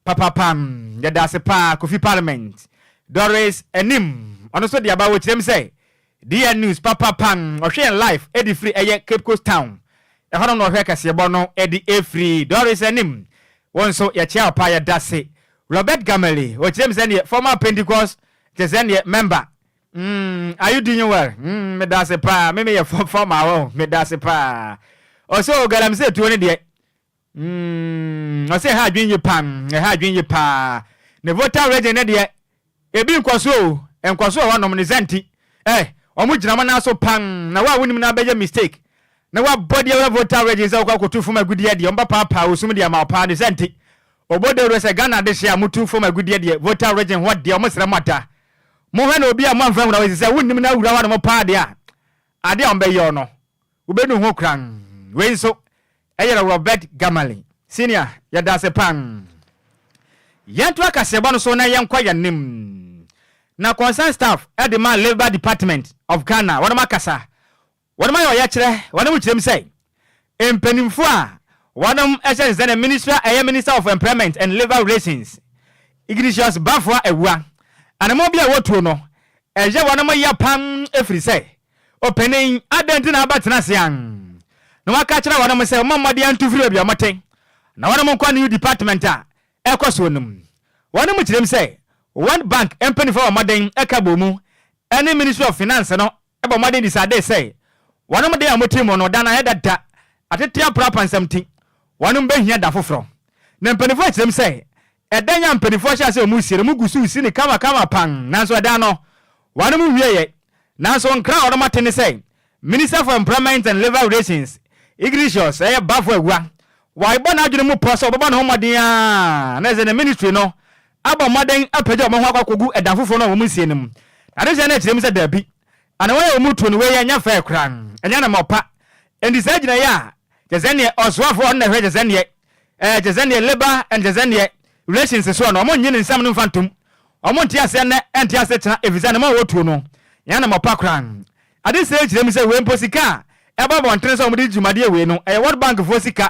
papapa yɛda ase paa Kofi Parliament Doris Anim ɔno nso de aba ɔkyerɛ mu sɛ DN News papa pan ɔhwɛ yɛn live de firi ɛyɛ Cape Coast Town ɛhɔnom na ɔhwɛ kaseɛbɔ no de firi Doris anim wo nso yɛkyea wo paa yɛdase Robert Gameli ɔkyerɛ mu sɛ neɛ former Pentecost kyerɛ sɛ neɛ member mm are you doing well mm medase paa me meyɛ former wɔ medase paa ɔsɛ o galamsey tuo no deɛ Mm, ɔsɛ ɛha adwene yie paa, ɛha adwene yie paa. Ne voter region ne deɛ, ebi nkɔso o, nkɔso wɔ hɔnom ne sɛ nti. Eh, wɔn gyina wɔn nan so pan, na wo a wonim na abɛyɛ mistake. Na wabɔ deɛ wɔ voter region sɛ wokɔ akɔtu fam agudeɛ deɛ, wɔn bɛpaapaa osum deɛ ama wo paa ne sɛ nti. Ɔbɔ dawuro sɛ Ghana adehyeɛ a motu fam agudeɛ deɛ Volta Region hɔ deɛ wɔsrɛ mo ada. Monhwɛ na obi a moamfa nwura hɔ ɛsisɛ wonnim na awura hɔ nom paa deɛ a adeɛ a wɔbɛyɛ wo no wobɛnu ho koraa. Wei nso ɛyɛ Robert Gamali. Senior, yɛda ase paa. Yɛntoa kaseɛbɔ no so na yɛnkɔ yɛn anim. Na concern staff de ma Labour Department of Ghana wɔnom akasa. Wɔnom ayɛ ɔyɛkyerɛ, wɔnom kyerɛ mu sɛ mpanimfoɔ a wɔnom hyɛ nsɛ na Ministry a ɛyɛ Minister of Employment and Labour Relations, Ignatius Baffour Awuah, anamɔn bi a wɔtuo no ɛyɛ wɔnom ya paa ɛfiri sɛ Ɔpanin, adɛn nti na wabɛtena ase an? Na waka akyerɛ wɔnom sɛ wɔmmɔ mmɔden antu firi baabi a wɔte, na wɔnom nkɔ new department a ɛrekɔ soɔ no mu. Wɔnom kyerɛm sɛ World Bank mpaninfoɔ bɔ mmɔden ka bɔ mu ne Ministry of Finance no bɔ mmɔden decidee sɛ wɔnom dan a wɔte mu no dan no ayɛ dada, atete apra apansam nti wɔnom bɛhia da foforɔ. Na mpaninfoɔ kyerɛm sɛ ɛdan a mpaninfoɔ hyɛɛ aseɛ wɔn sie no wɔgu so resi no kama kama pann nanso ɛdan no wɔnom nwieɛ. Nanso nkra a wɔnom ate ne sɛ Minister for Employment and Labour Relations, Ignatius ɛyɛ Baffour Awuah, wabɔ n'adwene mu pɔ sɛ ɔbɛbɔ ne ho mmɔden ara na ɛsɛ ne ministry no abɔ mmɔden apagya wɔn ho akɔ akɔgu ɛdan foforɔ no a wɔn nsie no mu. Na adehyɛ no kyerɛ mu sɛ dabi, ana wɔn a wɔn tuo no wei ɛnyɛ fair koraa, ɛnyɛ anamɔ pa. Enti saa gyinaeɛ a kyerɛ sɛ neɛ ɔsoafoɔ ɔno na ɛhwɛ kyerɛ sɛ neɛ ɛɛ kyerɛ sɛ neɛ Labour and kyerɛ sɛ neɛ Relations soɔ no wɔn nnye ne nsɛm no mfa ntom. Wɔn nte aseɛ nnɛ ɛnte aseɛ kyena ɛfiri sɛ anamɔ a wɔtuo no nyɛ anamɔ pa koraa. Adesrɛ yi kyerɛ mu sɛ wei mpo sika a ɛba abɔntene sɛ wɔde di dwumadie wei no ɛyɛ World Bank foɔ sika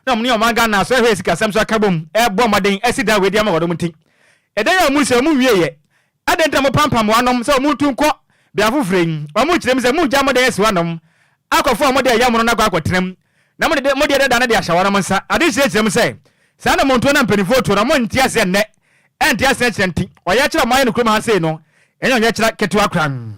na wɔn ne ɔman Ghana asɔre hwɛ sikasɛm so aka bom ɛrebɔ mmɔden asi dan wei de ama wɔnom nti ɛdan yi a wɔn si wɔn nwieɛ. Adɛn nti na mopampam wɔnom sɛ wɔn ntu nkɔ bea foforɔ yi? Wɔn kyerɛ mu sɛ moregya mo dan asi hɔnom akɔfa wɔn deɛ ɛyɛ mono no akɔ akɔtena mu na mode mo deɛ dada no de ahyɛ wɔnom nsa. Adesrɛ kyerɛ mu sɛ saa na montuo na mpanimfoɔ tuo no wɔn nte aseɛ nnɛ ɛnte aseɛ kyerɛ nti ɔyɛkyerɛ a wɔayɛ no kurom ha sei no ɛnyɛ ɔyɛkyerɛ ketewa koraa.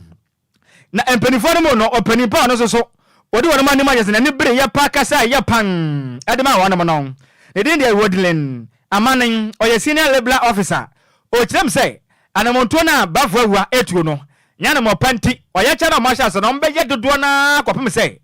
Na mpanimfoɔ no mu no, ɔpanin pa a ɔno nso so ɔdi wɔn anim ayɛ sɛ n'ani bere yɛ pa kasa a ɛyɛ pan de ma wɔn no. Ne din deɛ Rodlin Amanen, ɔyɛ Senior Labour Officer. Ɔkyerɛm sɛ anammɔntuo no a Bafo Awua retuo no nyɛ anammɔn pa nti, ɔyɛkyɛ no a wɔahyɛ ase no wɔbɛyɛ dodoɔ no ara kɔpem sɛ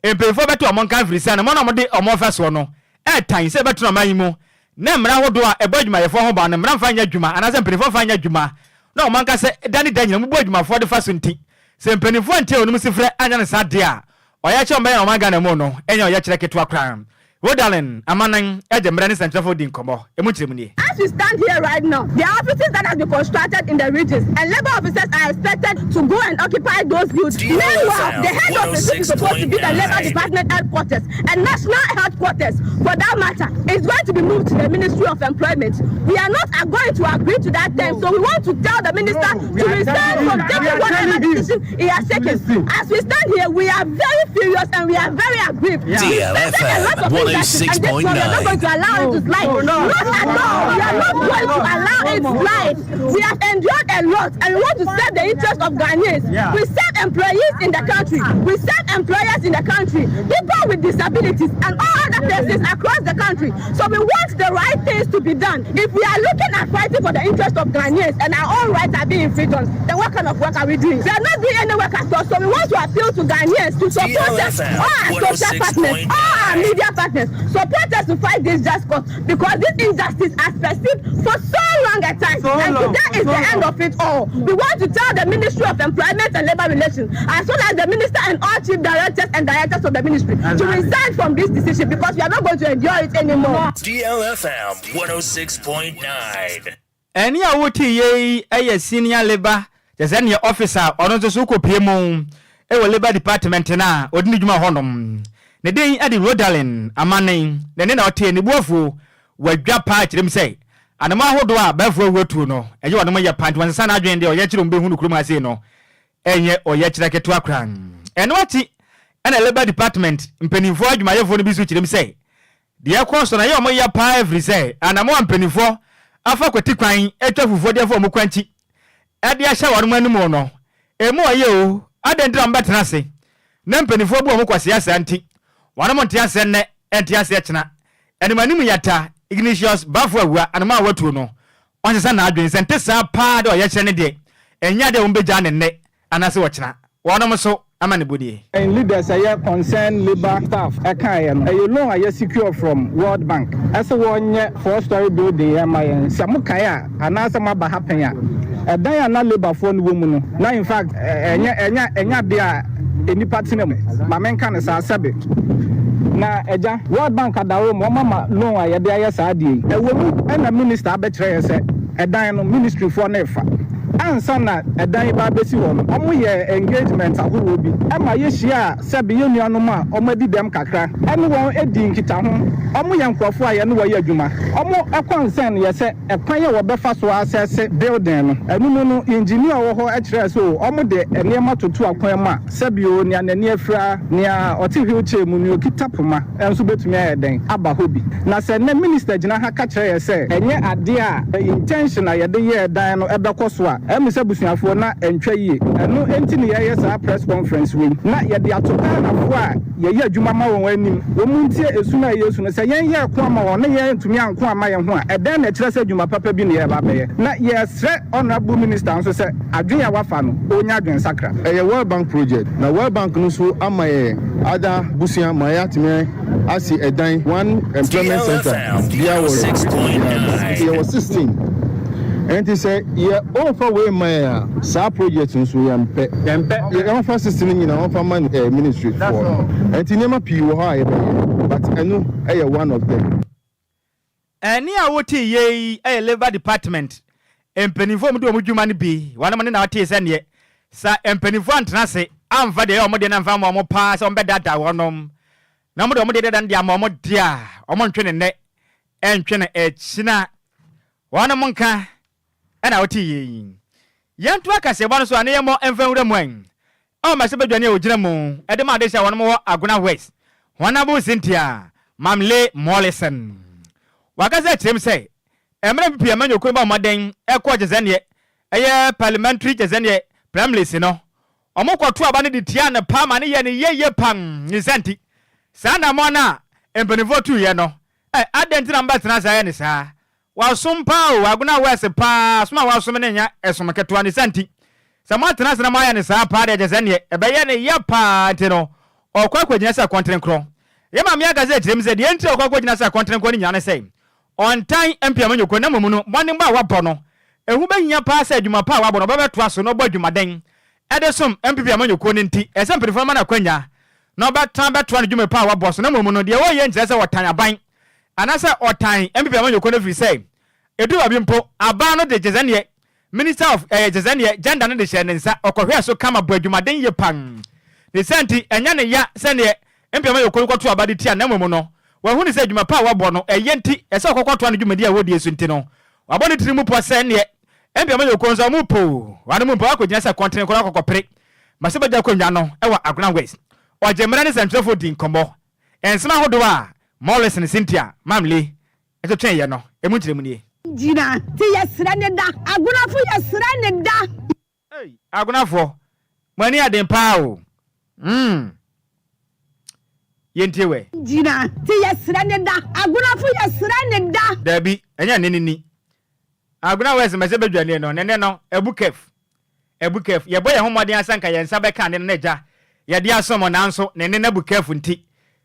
mpanimfoɔ bɛte wɔn nka mfiri sɛ anammɔn a wɔde wɔn refa soɔ no ɛretan sɛ ɛbɛtena ɔman yi mu na mmara ahodoɔ a ɛbɔ adwumayɛfoɔ ho ban no mmara mfa nyɛ adwuma anaasɛ mpanimfoɔ mfa nyɛ adwuma na wɔn ankasa da ne da nyina mu bu adwumafoɔ de fa so nti sɛ mpanimfoɔ antie wɔnom sufrɛ anyɛ no saa deɛ a ɔyɛkyerɛ wɔn bɛyɛ no ɔman Ghana mu no ɛnyɛ ɔyɛkyerɛ ketewa koraa. Rodalyn Amanan gye mmerɛ ne nsɛnkyerɛfoɔ di nkɔmmɔ. Emu nkyerɛmu nie. As we stand here right now, there are offices that has been constructed in the regions and labour officers are expected to go and occupy those buildings. Meanwhile, the head office, which is supposed to be the Labour Department headquarters and national headquarters for that matter, is going to be moved to the Ministry of Employment. We are not going to agree to that term, so we want to tell the minister to resign from taking whatever decision he has taken. As we stand here, we are very furious and we are very aggrieved. Yeah. We expected a lot of injustice, and this one we are not going to allow it to slide. No, not at all. We are not going to allow it slide. We have endured a lot and we want to serve the interest of Ghanaians. Yeah. We serve employees in the country. We serve employers in the country, people with disabilities and all other places across the country. So we want the right things to be done. If we are looking at fighting for the interest of Ghanaians and our own rights are being infringed on, then what kind of work are we doing? We are not doing any work at all. So we want to appeal to Ghanaians to support us, all our social partners, all our media partners, support us to fight this just cause because this injustice has persisted for so long a time. So and long, today is so the long. end of it all. We want to tell the Ministry of Employment and Labor Relations, as well as the minister and all chief directors and directors of the ministry, exactly. to resign from this decision because we are not going to endure it anymore. DLFM 106.9. Ɛnne a woteeɛ yi yɛ Senior Labour kyerɛ sɛ neɛ officer a ɔno nso so kɔpue mu wɔ Labour Department no a ɔdi ne dwuma wɔ hɔnom. Ne din de Rodalyn Amane. Ne nne na ɔteɛ, ne bo afuo, wadwa paa kyerɛ mu sɛ anamɔ ahodoɔ a Bafo awuo tuo no ɛyɛ ɔnom yɛ paa nti wɔnsesa n'adwene deɛ ɔyɛ kyerɛ wɔn bɛhu no kurom ha sei no ɛnyɛ ɔyɛkyerɛ ketewa koraa. Ɛno akyi na Labour Department mpanimfoɔ adwumayɛfoɔ no bi nso kyerɛ mu sɛ Deɛ ɛkɔ so no, ɛyɛ wɔn ya paa ɛfiri sɛ anammɔn a mpanimfoɔ afa kwati kwan atwa fufuo de afa wɔn kwankyi de ahyɛ wɔn anom no, ɛmu ɔyɛ o, adɛn nti na wɔbɛtena ase na mpanimfoɔ bu wɔn kwasea saa nti? Wɔnom nte aseɛ nnɛ, ɛnte aseɛ kyena. Animanim Yatta, Ignatius Baffour Awuah, anomaa a watuo no, ɔnsesa n'adwene. Sɛ ɛnte saa paa deɛ ɔyɛkyerɛ no deɛ, ɛnyɛ adeɛ a wɔbɛgyaa no nnɛ anaasɛ ɔkyena. Wɔnom nso. amanebɔ nie. Yɛn leaders ɛyɛ concerned labour staff ɛkaeɛ no, ɛyɛ loan a yɛ secure from World Bank ɛsɛ wɔnyɛ 4 story building yɛn ma yɛn. Sɛ mo kae a anaasɛ mo aba ha pɛn a, ɛdan a na labourfoɔ no wɔ mu no na in fact ɛnyɛ adeɛ a nipa tena mu. Maame nka ne saa sɛbe na ɛgya World Bank adawo mu ɔma ma loan a yɛde ayɛ saa adeɛ yi ɛwɔ mu. Ɛna minister abɛkyerɛ yɛn sɛ ɛdan no ministry foɔ no efa ansa na ɛdan yi ba abɛsi hɔ no, ɔmo yɛ engagement ahorow bi ɛma yɛhyia a sɛbi yɛn nuanom a ɔmo adi dɛm kakra ɛne wɔn adi nkitaho. Ɔmo yɛ nkurɔfoɔ a yɛne wɔyɛ adwuma. Ɔmo ɛkɔnsɛn yɛ sɛ ɛkwan a wɔbɛfa so asɛse building no, ɛno mu no engineer wɔ hɔ ɛkyerɛ so ɔmo de nneɛma toto akwan mu a sɛbi o nea n'ani afira, nea ɔte wheelchair mu, nea okita poma ɛnso bɛtumi ayɛ dɛn aba hɔ bi. Na sɛ nnɛ minister gyina ha ka kyerɛ yɛ sɛ ɛnyɛ adeɛ a intention a yɛde yɛɛ dan no ɛbɛkɔ so a, ɛmi sɛ busuafoɔ na ɛntwa yie. Ɛno nti ne yɛyɛ saa press conference wei na yɛde ato Ghanafoɔ a yɛyɛ adwuma ma wɔn anim, wɔn mu ntie esu na ɛyɛ esu no sɛ yɛn yɛ ɛko ama wɔn ne yɛn ntumi anko ama yɛn ho a, ɛdɛn na ɛkyerɛ sɛ adwuma papa bi ne yɛba bɛyɛ? Na yɛsrɛ honourable minister nso sɛ adwene a wafa no, ɔnya adwene sakra. Ɛyɛ World Bank project na World Bank no nso ama yɛ ada busua ma yɛatumi asi ɛdan one employment center bia wɔ nti yɛwɔ 16. Nti sɛ yɛ ɔmfa wei ma yɛ a, saa project nso yɛmpɛ. Yɛmpɛ. Yɛmfa 16 nyinaa ɔmfa ma ministry foɔ. Nti nneɛma pii wɔ hɔ a yɛbɛyɛ, but ɛno ɛyɛ one of them. Ɛne a wote yei ɛyɛ labour department mpanimfoɔ mu de wɔn dwuma no bi wɔn ne na wɔte sɛ neɛ sa mpanimfoɔ antena ase amfa deɛ ɛyɛ wɔn deɛ na mfa ama wɔn paa sɛ wɔn bɛdaadaa wɔnom na wɔn de wɔn deɛ dada no de ama wɔn deɛ a wɔn ntwe ne nnɛ ɛntwe no akyina wɔn mo nka. Ɛna wote yei, yɛnto akaseɛbɔ no so a ne yɛmmɔ mfa nwura mu ɛn ɛwɔ mmarahyɛbadwani a wɔgyina mu ɛde ma adehyɛ a wɔn wɔ Agona West, Honorable Cynthia Mamle Mollison, wakasa kyerɛ mu sɛ mmerɛ NPP amanyɔkuo no bɔ mmɔden ɛkɔɔ kyɛ sɛ neɛ ɛyɛ parliamentary kyɛ sɛ neɛ primaries no, ɔmo kɔto aba no de tia ne pa ma ne yɛ ne yɛyɛ pam ne nsa. Nti saa nnamɔ no a mpanimfoɔ tuiɛ no ɛ adɛn nti na mbɛtena saa yɛ ne saa? Wasom paa o, Agona West paa. Som a wasom ne nya ɛsom ketewa ne sa. Nti sɛ moatena ase na moayɛ ne saa paa deɛ, kyɛ sɛ neɛ ɛbɛyɛ ne yɛ paa. Nti no ɔkɔ akɔgyina sɛ kɔntenkorɔ. Yɛ maame aka sɛ kyerɛ mu sɛ deɛ nti a ɔkɔ akɔgyina sɛ kɔntenkorɔ no nyinaa ne sɛ ɔntan NPP amanyɔkuo, na mmom no mmɔdenbɔ a wabɔ no ɛho bɛhia paa sɛ adwuma pa a wabɔ no ɔbɛbɛtoa so na ɔbɔ adwumaden ɛde som NPP amanyɔkuo no. Nti ɛsɛ mpanimfoɔ ma no akwanya na ɔbɛtena bɛtoa no dwuma pa a wabɔ so. Na mmom no deɛ wɔyɛ nkyerɛ sɛ ɔtan aban anaasɛ ɔtan NPP amanyɔkuo no, firi sɛ ɛdu baabi mpo aban no de kyɛ sɛ neɛ minister of ɛyɛ kyɛ sɛ neɛ gender no de hyɛ ne nsa, ɔkɔhwɛɛ so kama bɔ adwumaden yie pan ne sɛ. Nti ɛnyɛ ne ya sɛneɛ NPP amanyɔkuo no kɔto aba de tia, na mmom no wahu ne sɛ adwuma pa a wabɔ no ɛyɛ, nti ɛsɛ ɔkɔkɔtoa no dwumadi a wɔdie so. Nti no wabɔ ne tiri mu pɔ sɛ neɛ NPP amanyɔkuo nso ɔmo po wɔn mu mpo akɔgyina sɛ kɔntene kɔrɔ akɔkɔpere mmarahyɛbadwa akonnwa no ɛwɔ Agona West. Ɔgye mmerɛ ne sɛntwerɛfoɔ di nkɔmmɔ. Nsɛm ahodoɔ a Mollison Cynthia Mamle ɛtwetweeɛ no emu nkyerɛmu nie. Gyina nti yɛsrɛ ne da, Agonafo, yɛsrɛ ne da. Ei, Agonafoɔ, mo ani aden paa o. Yɛntie wɛ. Gyina nti yɛsrɛ ne da, Agonafo, yɛsrɛ ne da. Daabi, ɛnyɛ ne ne ni Agona West mmarahyɛbadwani no ne ne no abu kɛf abu kɛf. Yɛbɔ yɛn ho mmɔden asanka yɛn nsa bɛka ne no n'agya yɛde asom, nanso ne ne no abu kɛf, nti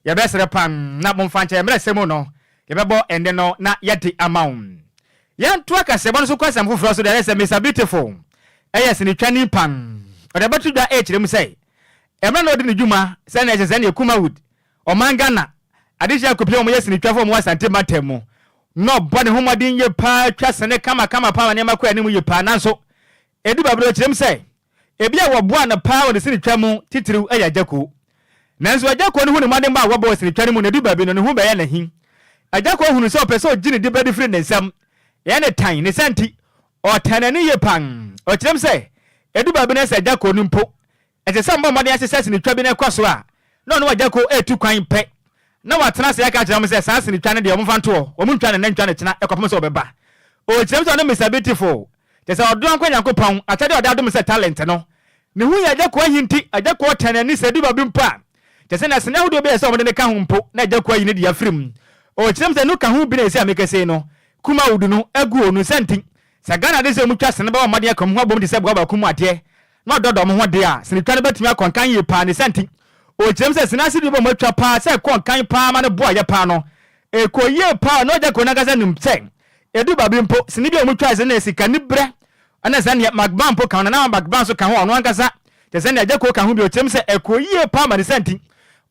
yɛbɛsrɛ pam na momfa nkyɛ. Mmerɛ sɛ mu no yɛbɛbɔ ɛnne no na yɛde ama wo. Yɛnto akaseɛbɔ no so kɔ asɛm foforɔ so deɛ ɛyɛ sɛ Mr Beautiful ɛyɛ sinitwani pam ɔde abɛto dwa ɛkyerɛ mu sɛ mmerɛ na ɔde ne dwuma sɛnea ɛhyɛ sɛ neɛ Kumawood ɔman Ghana adehyɛ akopia wɔn yɛ sinitwafo wɔn wɔ Asante mantam mu na ɔbɔ ne ho mmɔden yie paa twa sene kamakama paa ma nneɛma kɔ anim yie paa. Nanso ɛdu baabi no, ɔkyerɛ mu sɛ ebi a wɔboa no paa wɔ ne sinitwa mu titiriw yɛ Agya Koo. Nanso Agya Koo no hu ne mmɔdenbɔ a wɔbɔ wɔ sinitwa no mu na ɛdu baabi no ne ho bɛyɛ n'ahi. Agya Koo hunu sɛ ɔpɛ sɛ ɔgye ne diberɛ de firi ne nsam yɛ ne tan ne sa, nti ɔtan n'ani yie paa. Ɔkyerɛ mu sɛ ɛdu baabi no sɛ Agya Koo no mpo ɛsɛ sɛ mbɔ mmɔden ahyehyɛ sinitwa bi na ɛkɔ so a, na ɔno Agya Koo ɛretu kwan pɛ na watena ase aka akyerɛ wɔn sɛ saa sinitwa no deɛ wɔmfa nto hɔ, wɔn ntwa ne nnɛ ntwa ne kyena ɛkɔpem sɛ ɔbɛba. Ɔkyerɛ mu sɛ ɔne Mr Beautiful kyerɛ sɛ ɔdɔ nkɔ Nyankopɔn akyɛdeɛ a ɔde adom sɛ talent no ne ho yɛ Agya Koo ahi, nti Agya Koo tɛn n'ani sɛ ɛdu baabi mpo a kyerɛ sɛ na sini ahodoɔ bi a ɛsɛ sɛ wɔde ne ka ho mpo na Agya Koo ayi ne de afiri mu. Ɔkyerɛ mu sɛ no ka ho bi na ɛsɛ a mekɛsei no Kumawood no agu onu sɛ nti sɛ Ghana de sɛ wɔtwa sene bɛwɔ mmɔden aka wɔn ho abom te sɛ boa baako mu adeɛ. na ɔdɔdɔ wɔn ho deɛ a, sinitwa no bɛtumi akɔ nkan yie paa. Ne saa nti, ɔkyerɛ mu sɛ sini ase deɛ wɔatwa paa sɛ ɛkɔ nkan paa ma no boa yɛ paa no, ɛkɔ yie paa. Ɔno Agya Koo no ankasa nim sɛ ɛdu baabi mpo, sini bi a wɔtwae sɛ na sikaniberɛ ɛna sɛ neɛ McBan mpo ka ho, Nana McBan nso ka ho, ɔno ankasa kyerɛ sɛ neɛ Agya Koo ka ho bi, ɔkyerɛ mu sɛ ɛkɔ yie paa ma ne saa nti,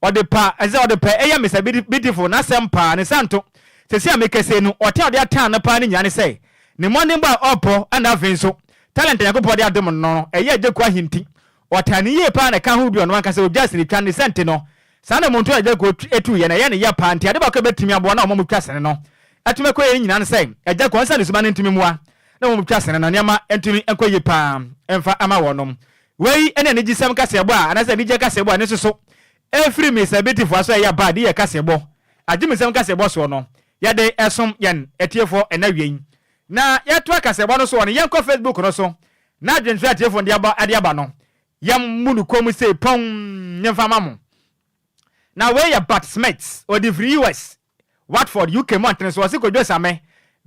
ɔde pa, ɛsɛ sɛ ɔde pɛ ɛyɛ Mister Beautiful n'asɛm paa. Ne saa nto, seesei a mekasa yi no, ɔte a ɔde atan no paa no nyinaa ne sɛ ne mmɔdenbɔ a ɔbɔ ɛna afei nso Talent a Nyankopɔn de adom no no, ɛyɛ Agyeku ahinti. Ɔtaa no yie paa na ɛka ho bi ɔno ankasa ogyaa sinitwa no ne sɛnti no. Saa na monto a Agyeku tuiɛ no, ɛyɛ no ya paa nti ade baako a ɛbɛtumi aboa na wɔn a wɔtwa sene no atumi akɔ yie no nyinaa ne sɛ Agyeku ɔnsa ne suban no ntumi mmoa na wɔn a wɔtwa sene no nneɛma ntumi nkɔ yie paa mfa ama wɔnom. Wei ne anigyesɛm kaseɛbɔ a anaasɛ anigyeɛ kaseɛbɔ a ɛno nso so ɛfiri Mister Beautiful aso a ɛyɛ aba a de yɛ kaseɛbɔ, agyemesɛm kaseɛbɔ soɔ no yɛde ɛsom yɛn atiefoɔ ɛnnɛ awia yi. Na yɛtoa kaseɛbɔ no soɔ no, yɛnkɔ Facebook no so na adwenkyerɛ a atiefoɔ no de aba de aba no, yɛmmu no komm sei pɔnn mfa mma mo. Na wei yɛ Bart Smith, ɔde firi US, Watford, UK mmɔntene so. Ɔse Kojo Same,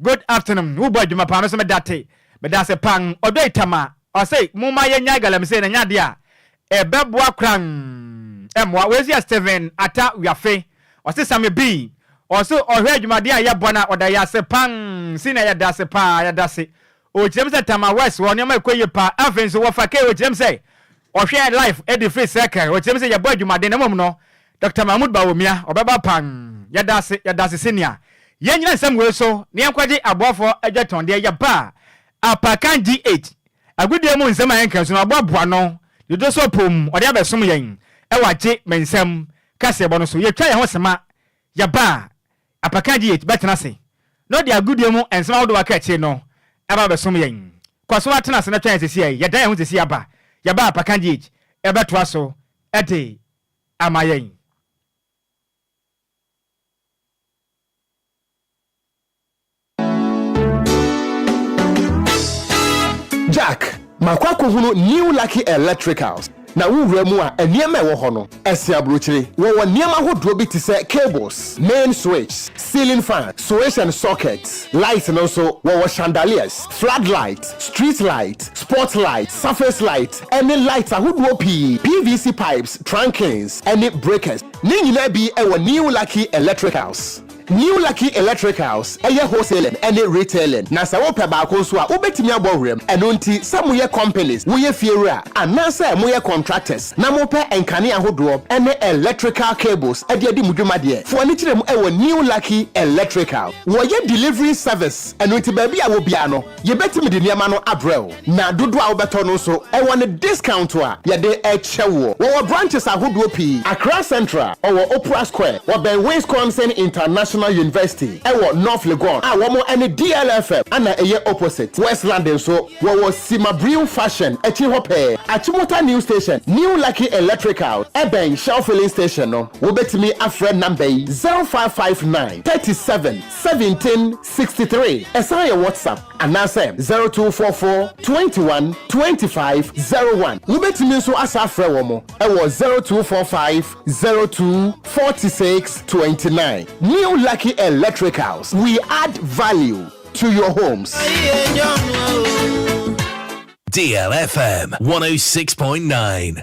good afternoon, wobɔ adwuma paa, me nso meda te, meda ase paa. Ɔdɔ Itama, ɔse momma yɛnnyae galamsey na ɛnyɛ adeɛ a Ɛbɛboa koraa ɛmmoa. Wei nso yɛ Stephen Atta Wiafe. Ɔse Sammy B. Ɔse ɔhwɛ adwumaden a yɛbɔ no a ɔda yɛn ase paa. Senior yɛda ase paa yɛda ase. Ɔkyerɛ mu sɛ Tama West hɔ nneɛma ɛkɔ yie paa. Afei nso wɔfa K ɔkyerɛ mu sɛ ɔhwɛ life de firi Circle. Ɔkyerɛ mu sɛ yɛbɔ adwumaden na mmom no Doctor Mahmood Bawumia ɔbɛba paa. Yɛda ase yɛda ase Senior. Yɛnnyina nsɛm wei so na yɛnkɔgye aboafoɔ adwatɔndeɛ. Yɛba a Apakan G8 Agodie mu nsɛm a ɛnka nso no, waboaboa ano de dɔ so pom, ɔde abɛsom yɛn wɔ agye me nsɛm kaseɛbɔ no so. Yɛtwa yɛn ho sema, yɛba a, Apakan GH bɛtena ase na ɔde agodie mu nsɛm ahodoɔ a aka akyire no aba abɛsom yɛn. Kɔ so ara tena ase na twɛn yɛn seesei. Yɛdan yɛn ho seesei aba. Yɛba a, Apakan GH bɛtoa so de ama yɛn. Jack, Makɔ akɔhunu New Lucky Electricals, na wo wura mu a, nneɛma a ɛwɔ hɔ no, ɛsen aburokyire. Wɔwɔ nneɛma ahodoɔ bi te sɛ cables, main switch, ceiling fan, switch and socket, light no nso, wɔwɔ chandeliers, flood light, street light, spot light, surface light, ɛne lights ahodoɔ pii, PVC pipes, trunkings, ɛne breakers. Ne nyinaa bi wɔ New Lucky Electricals. New Lucky Electricals yɛ wholesaling ne retailing, na sɛ wopɛ baako nso a, wobɛtumi abɔ wuram. Ɛno nti, sɛ moyɛ companies, woyɛ fiewura, anaasɛ moyɛ contractors na mopɛ nkanea ahodoɔ ne electrical cables de adi mo dwuma deɛ, fo ani kyerɛ mu wɔ New Lucky Electrical. Wɔyɛ delivery service, ɛno nti baabi a wɔ biara no, Yɛbɛtumi de nneɛma no abrɛ wo, na dodoɔ a wobɛtɔ no nso, ɛwɔ ne discount a yɛde kyɛ woɔ. Wɔwɔ branches ahodoɔ pii, Accra Central, ɔwɔ Opera Square, wɔbɛn Wisconsin International University, ɛwɔ North Legon a wɔn ne DLFM ana ɛyɛ opposite. West London nso, wɔwɔ Simabriw Fashion akyiri hɔ pɛɛ, Achimota New Station, New Lucky Electrical, ɛbɛn Shell Filling Station no. Wobɛtumi afrɛ number yi, 0559 37 17 63, ɛsan yɛ WhatsApp anaasɛ 0244 21 25 01. Wobɛtumi nso asa afrɛ wɔn wɔ 0245 02 46 29. New Lucky Electricals, we add value to your homes. DLFM 106.9.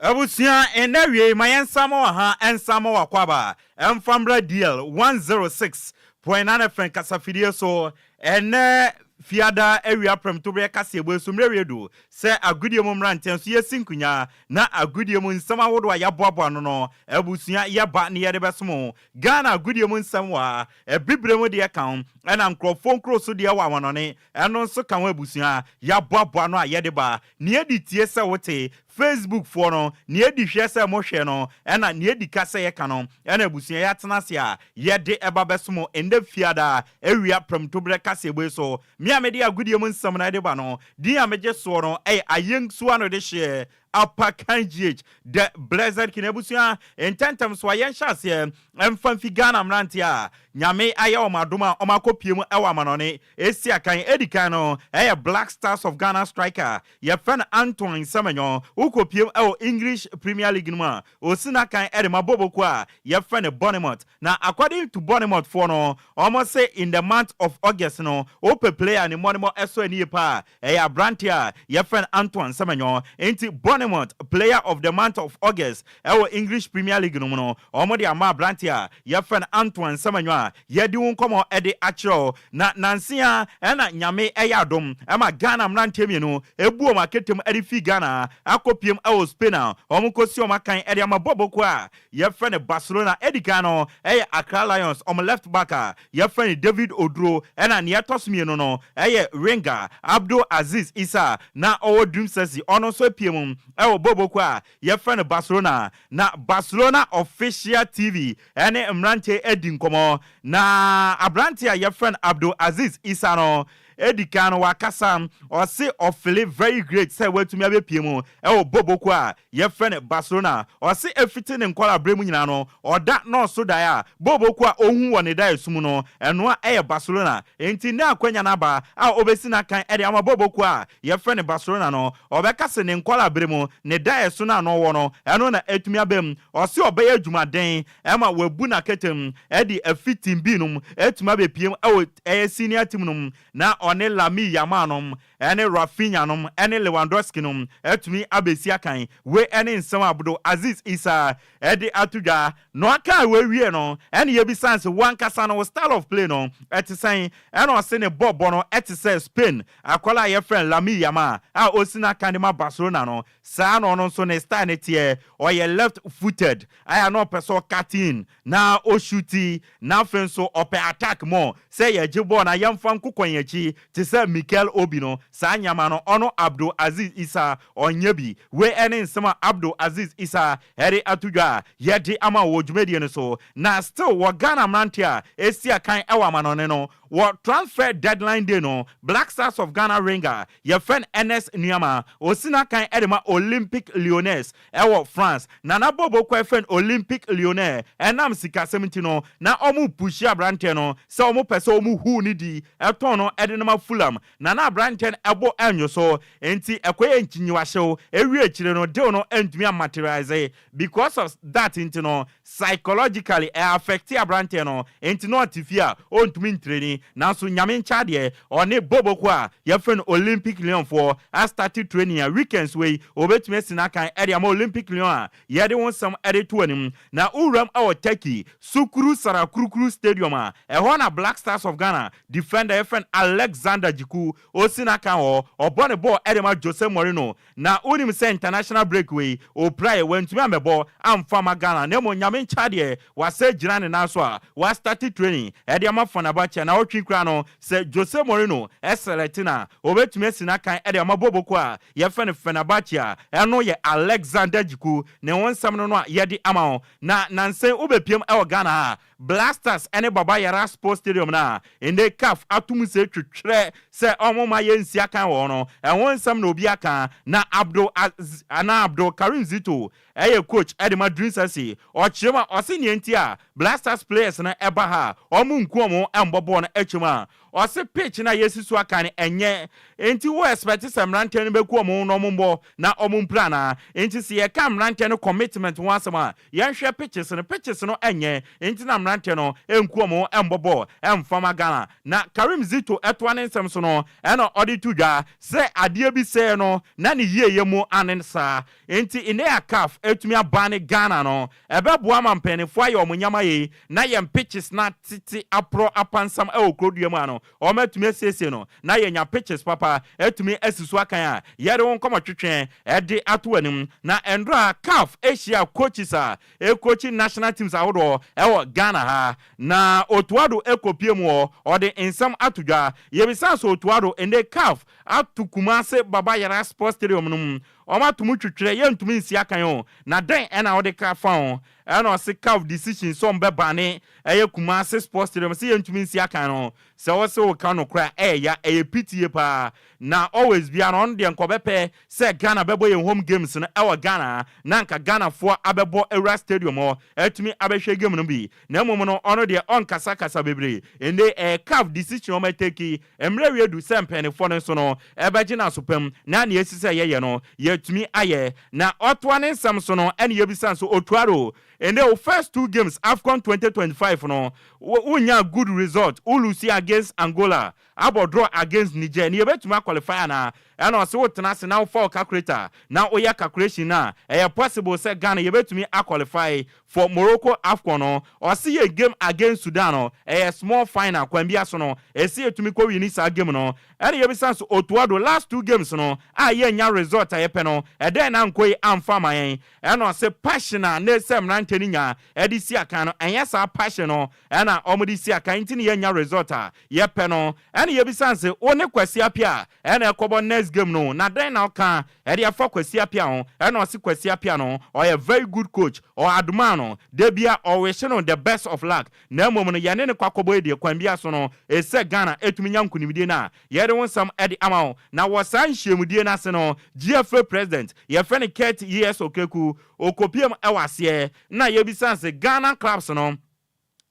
Abusua, ɛnnɛ awiei ma yɛnsan ma wɔ ha nsan ma wɔ akwaaba mfa mmra DL 106.9 FM kasafidie so ɛnnɛ Fiada awia prɛmtoberɛ kaseɛbɔ yi so mmerɛ wie du sɛ agodie mu mmeranteɛ nso yɛsi nkonya na agodie mu nsɛm ahodoɔ a yɛaboaboa ano no abusua yɛba ne yɛde bɛsom wo. Ghana agodie mu nsɛm wɔ ha, Abibire mu deɛ ka ho ɛna nkorɔfoɔ nkuro so deɛ wɔ amanɔne ɛno nso ka ho abusua yɛaboaboa ano a yɛde ba. Nea edi tie sɛ wote, Facebook foɔ no, nea edi hwɛ sɛ mo hwɛ no, ɛna nea edi ka sɛ yɛka no, ɛna abusua yi atena ase a yɛde ɛba bɛso mo ɛndɛ Fiada awia prɛmtoberɛ kaseɛbɔ yi so. Me a mede agodie mu nsɛm no ɛde ba no, din a megye soɔ no ɛyɛ Ayengsu Anodehyeɛ. Apakan GH, The Blessed King. Abusua, ntɛntɛm so a yɛnhyɛ aseɛ mfa mfi Ghana mmeranteɛ a Nyame ayɛ wɔn adom a wɔakɔpue mu wɔ amanɔne ɛsi akan. Ɛdi kan no ɛyɛ Black Stars of Ghana striker yɛfrɛ no Antoine Semenyo. Wokɔpue mu wɔ English Premier League no mu a, ɔsi n'akan de ma bɔbɔkuo a yɛfrɛ no Bournemouth. Na according to Bournemouth foɔ no, wɔn se in the month of August no, wopɛ player a ne mmɔdemmɔ sɔ ani yie paa a, ɛyɛ aberanteɛ a yɛfrɛ no Antoine Semenyo. Enti Bournemouth player of the month of August wɔ English Premier League no mu no, wɔde ama aberanteɛ a yɛfrɛ no Antoine Semenyo a yɛadi ho nkɔmmɔ de akyerɛ wo. Na nanse ara na Nyame yɛ adom ma Ghana mmeranteɛ mmienu bu wɔn aketem de firi Ghana akɔpiem wɔ Spain a wɔkɔsi wɔn akan de ama bɔbɔkuo a yɛfrɛ no Barcelona. Edi kan no yɛ Accra Lions wɔn left back a yɛfrɛ no David Oduro ɛna nea ɛtɔ so mmienu no yɛ winger Abdul Aziz Issah na ɔwɔ Dreams FC ɔno nso apue mu wɔ bɔɔlbɔ kuo a yɛfrɛ no Barcelona. Na Barcelona Official TV ne mmeranteɛ adi nkɔmmɔ na aberanteɛ a yɛfrɛ no Abdul Aziz Issah no Edi kan no wakasa, ɔse ɔfele very great sɛ watumi abɛpue mu wɔ bɔbɔkuo a yɛfrɛ no Barcelona. Ɔse ɛfiti ne nkwadaa berɛ mu nyinaa no ɔda na ɔso daeɛ a bɔbɔkuo a ɔhu wɔ ne daeɛso mu no ɛnoa yɛ Barcelona. Enti nnɛ akwanya no aba a ɔbɛsi n'akan de ama bɔbɔkuo a yɛfrɛ no Barcelona no. Ɔbɛka se ne nkwadaa berɛ mu ne daeɛso no a na ɔwɔ no ɛno na atumi aba mu. Ɔse ɔbɛyɛ adwumaden ma wabu n'akatam de afi team B no mu atumi abɛpue mu wɔ ɛyɛ senior team no mu na ɔne Lamine Yamal nom ne Raphinha nom ne Lewandowski nom atumi abɛsi akan. Wei ne nsɛm a Abdul Aziz Issah de ato dwa. Na ɔkaa wei wie no ɛne yɛbisaa no sɛ wo ankasa no wo style of play no ɛte sɛn? Ɛna ɔse ne bɔ bɔ no ɛte sɛ Spain akwadaa a yɛfrɛ no Lamine Yamal a ɔsi n'akan de ma Barcelona no. Saa na ɔno nso ne style no teɛ, ɔyɛ left footed, ayɛ a na ɔpɛ sɛ ɔcut in na ɔshuti, na afei nso ɔpɛ attack more, sɛ yɛgye bɔɔl no a yɛmfa nko kɔ yɛn akyi te sɛ Mikel Obi no, saa nneɛma no ɔno Abdul Aziz Issah ɔnyɛ bi. Wei ne nsɛm a Abdul Aziz Issah de ato dwa a yɛde ama wo wɔ dwumadie no so. Na still wɔ Ghana mmeranteɛ a ɛsi akan wɔ amanɔne no, wɔ transfer deadline day no, Black Stars of Ghana winger Yɛfrɛ no Ernest Nuamah. Ɔsi n'akan de ma Olympique Lyonnais wɔ France. Na n'abɔbɔ kuo a yɛfrɛ no Olympique Lyonnais, ɛnam sikasɛm nti no, na wɔrepuhyi aberanteɛ no sɛ wɔpɛ sɛ wɔhu ne di tɔn no de no ma Fulham. Na na aberanteɛ no bo nnwo so, enti ɛkɔyɛɛ nkyinyiwahyew. Ɛwiee akyire no, deal no antumi ammaterialise. Because of that nti no, Psychologically ɛ affecte abranteɛ no nti na ɔte fie a ɔntumi ntreni nanso Nyame nkyɛ adeɛ ɔne Boboko a yɛfrɛ no Olympic Lyon foɔ a starte training a weekends wei ɔbɛtumi asi n'akan de ama Olympic Lyon a yɛde wo nsɛm de to anim na wowuram wɔ Turkey Sukuru Sarakurukuru Stadium a ɛhɔ na Black Stars of Ghana defender yɛfrɛ no Alexander Djiku ɔsi n'akan hɔ ɔbɔ ne bɔɔl de ma Jose Mourinho Na wonim sɛ international break wei ɔpiraeɛ wantumi ammɛbɔ amfa amma Ghana na mmom Nyame nkyɛ adeɛ wasa agyina ne nan so a wastarte training ɛde ama Fenerbahce naawɔtwe koraa no sɛ Jose Mourinho select no a ɔbɛtumi asi n'akan de ama Boboko a yɛfrɛ no Fenerbahce a ɛno yɛ Alexander Djiku ne ho nsɛm no no a yɛde ama wo na nansa yi wobɛpiam wɔ Ghana ha a Blasters ne Baba Yara Sports Stadium no a nnɛ CAF ato mu sɛ twetwerɛ sɛ wɔmma yɛnsi akan wɔ hɔ no, ɛho nsɛm na obi aka. Na Abdul Az anaa Abdul Karim Zito yɛ coach de ma Dreams FC. Ɔkyerɛ mu a, ɔse nea nti a Blasters players no ba ha a wɔnku wɔn ho mmɔ bɔɔl no atwam a, ɔse pitch no a yɛasi so akan no ɛnyɛ nti wo expect sɛ mmeranteɛ no bɛku wɔn ho na wɔmmɔ na wɔmpira anaa? Nti sɛ yɛka mmeranteɛ no commitment ho asɛm a, Yɛnhwɛ pitches no, pitches no nyɛ nti na mmeranteɛ no nku wɔn ho mmɔ bɔɔl mfa ma Ghana. Na Karim Zito toa ne nsɛm so no na ɔde to dwa sɛ adeɛ bi sɛɛ no na ne yieyɛ mu ane saa. Nti nnɛ a caf atumi abane Ghana no, ɛbɛboa ma mpaninfoɔ ayɛ wɔn nneɛma yei na yɛn pitches no atete aporɔ apansam wɔ kuro dua mu ha no Wɔatumi asiesie no na yɛanya pitches papa atumi asi so akan a yɛde wo nkɔmmɔ twetwe de ato w'anim. Na ɛndora caf ahyia coaches a ɛcoachi national teams ahodoɔ wɔ Ghana ha. Na Otto Addo kɔpie mu hɔ, ɔde nsɛm ato dwa. Yɛbisaa sɛ Otto Addo, nnɛ caf ato Kumase Baba Yara Sports Stadium no mu, wɔato mu twetwerɛ, yɛntumi nsi akan o, na dɛn na wode ka fa ho? Ɛna ɔse caf decision sɛ wɔbɛbane ɛyɛ Kumase Sports Stadium sɛ yɛntumi nsi akan no. Sɛ wose woka nokorɛ a, ɛyɛ ya, ɛyɛ pitie paa. Na always biara no, ɔno deɛ nka ɔbɛpɛ sɛ Ghana bɛbɔ yɛn home games no wɔ Ghana, na anka Ghanafoɔ abɛbɔ awura stadium hɔ atumi abɛhwɛ game no bi. Na mmom no, ɔno deɛ ɔnkasakasa bebree. Nnɛ ɛyɛ CAF decision a wɔatake, mmerɛ wie du sɛ mpaninfoɔ no nso no bɛgye no aso pam, na nea ɛsi sɛ yɛyɛ no, yɛatumi ayɛ. Na ɔtoa ne nsɛm so no, ɛna yɛbisa no sɛ, Otuaro, Ɛnɛ wo first two games AFCON 2025 no wo nyaa good result, wo loose against Angola, abɔ draw against Niger, ne yɛbɛtumi a qualify anaa? Ɛna ɔse wo tena ase na wo fa wo calculator na wo yɛ calculation no a, ɛyɛ possible sɛ Ghana yɛbɛtumi a qualify for Morocco AFCON no. Ɔse yɛ game against Sudan no ɛyɛ small final, kwan bia so no ɛsɛ yɛtumi kɔ wini saa game no. Ɛna yɛbisa nso Otuado last two games no a yɛnnya result a yɛpɛ no ɛdɛn na ankɔ yi amfa ama yɛn? Ɛna ɔse passion a na ɛsɛ mmerante no nya de si akan no ɛnyɛ saa passion no na wɔde si akan nti na yɛnnya result a yɛpɛ no. Ɛna yɛbisa no se wo ne Kwasi Appiah ɛna ɛkɔbɔ next game no na dɛn na woka ɛde afa Kwasi Appiah ho? Ɛna ɔse Kwasi Appiah no ɔyɛ very good coach, ɔ admire no, da bia ɔ wish no the best of luck na mmom no yɛne no kɔ akɔbɔ yi deɛ kwan bia so no ɛsɛ Ghana ɛtumi nya nkunimdie no a Yɛde wo nsɛm de ama wo. Na wɔ saa nhyiamudie no ase no, GFA President, yɛfrɛ no Kurt ES Okraku, ɔkɔpiem wɔ aseɛ na yɛbisa no se Ghana clubs no,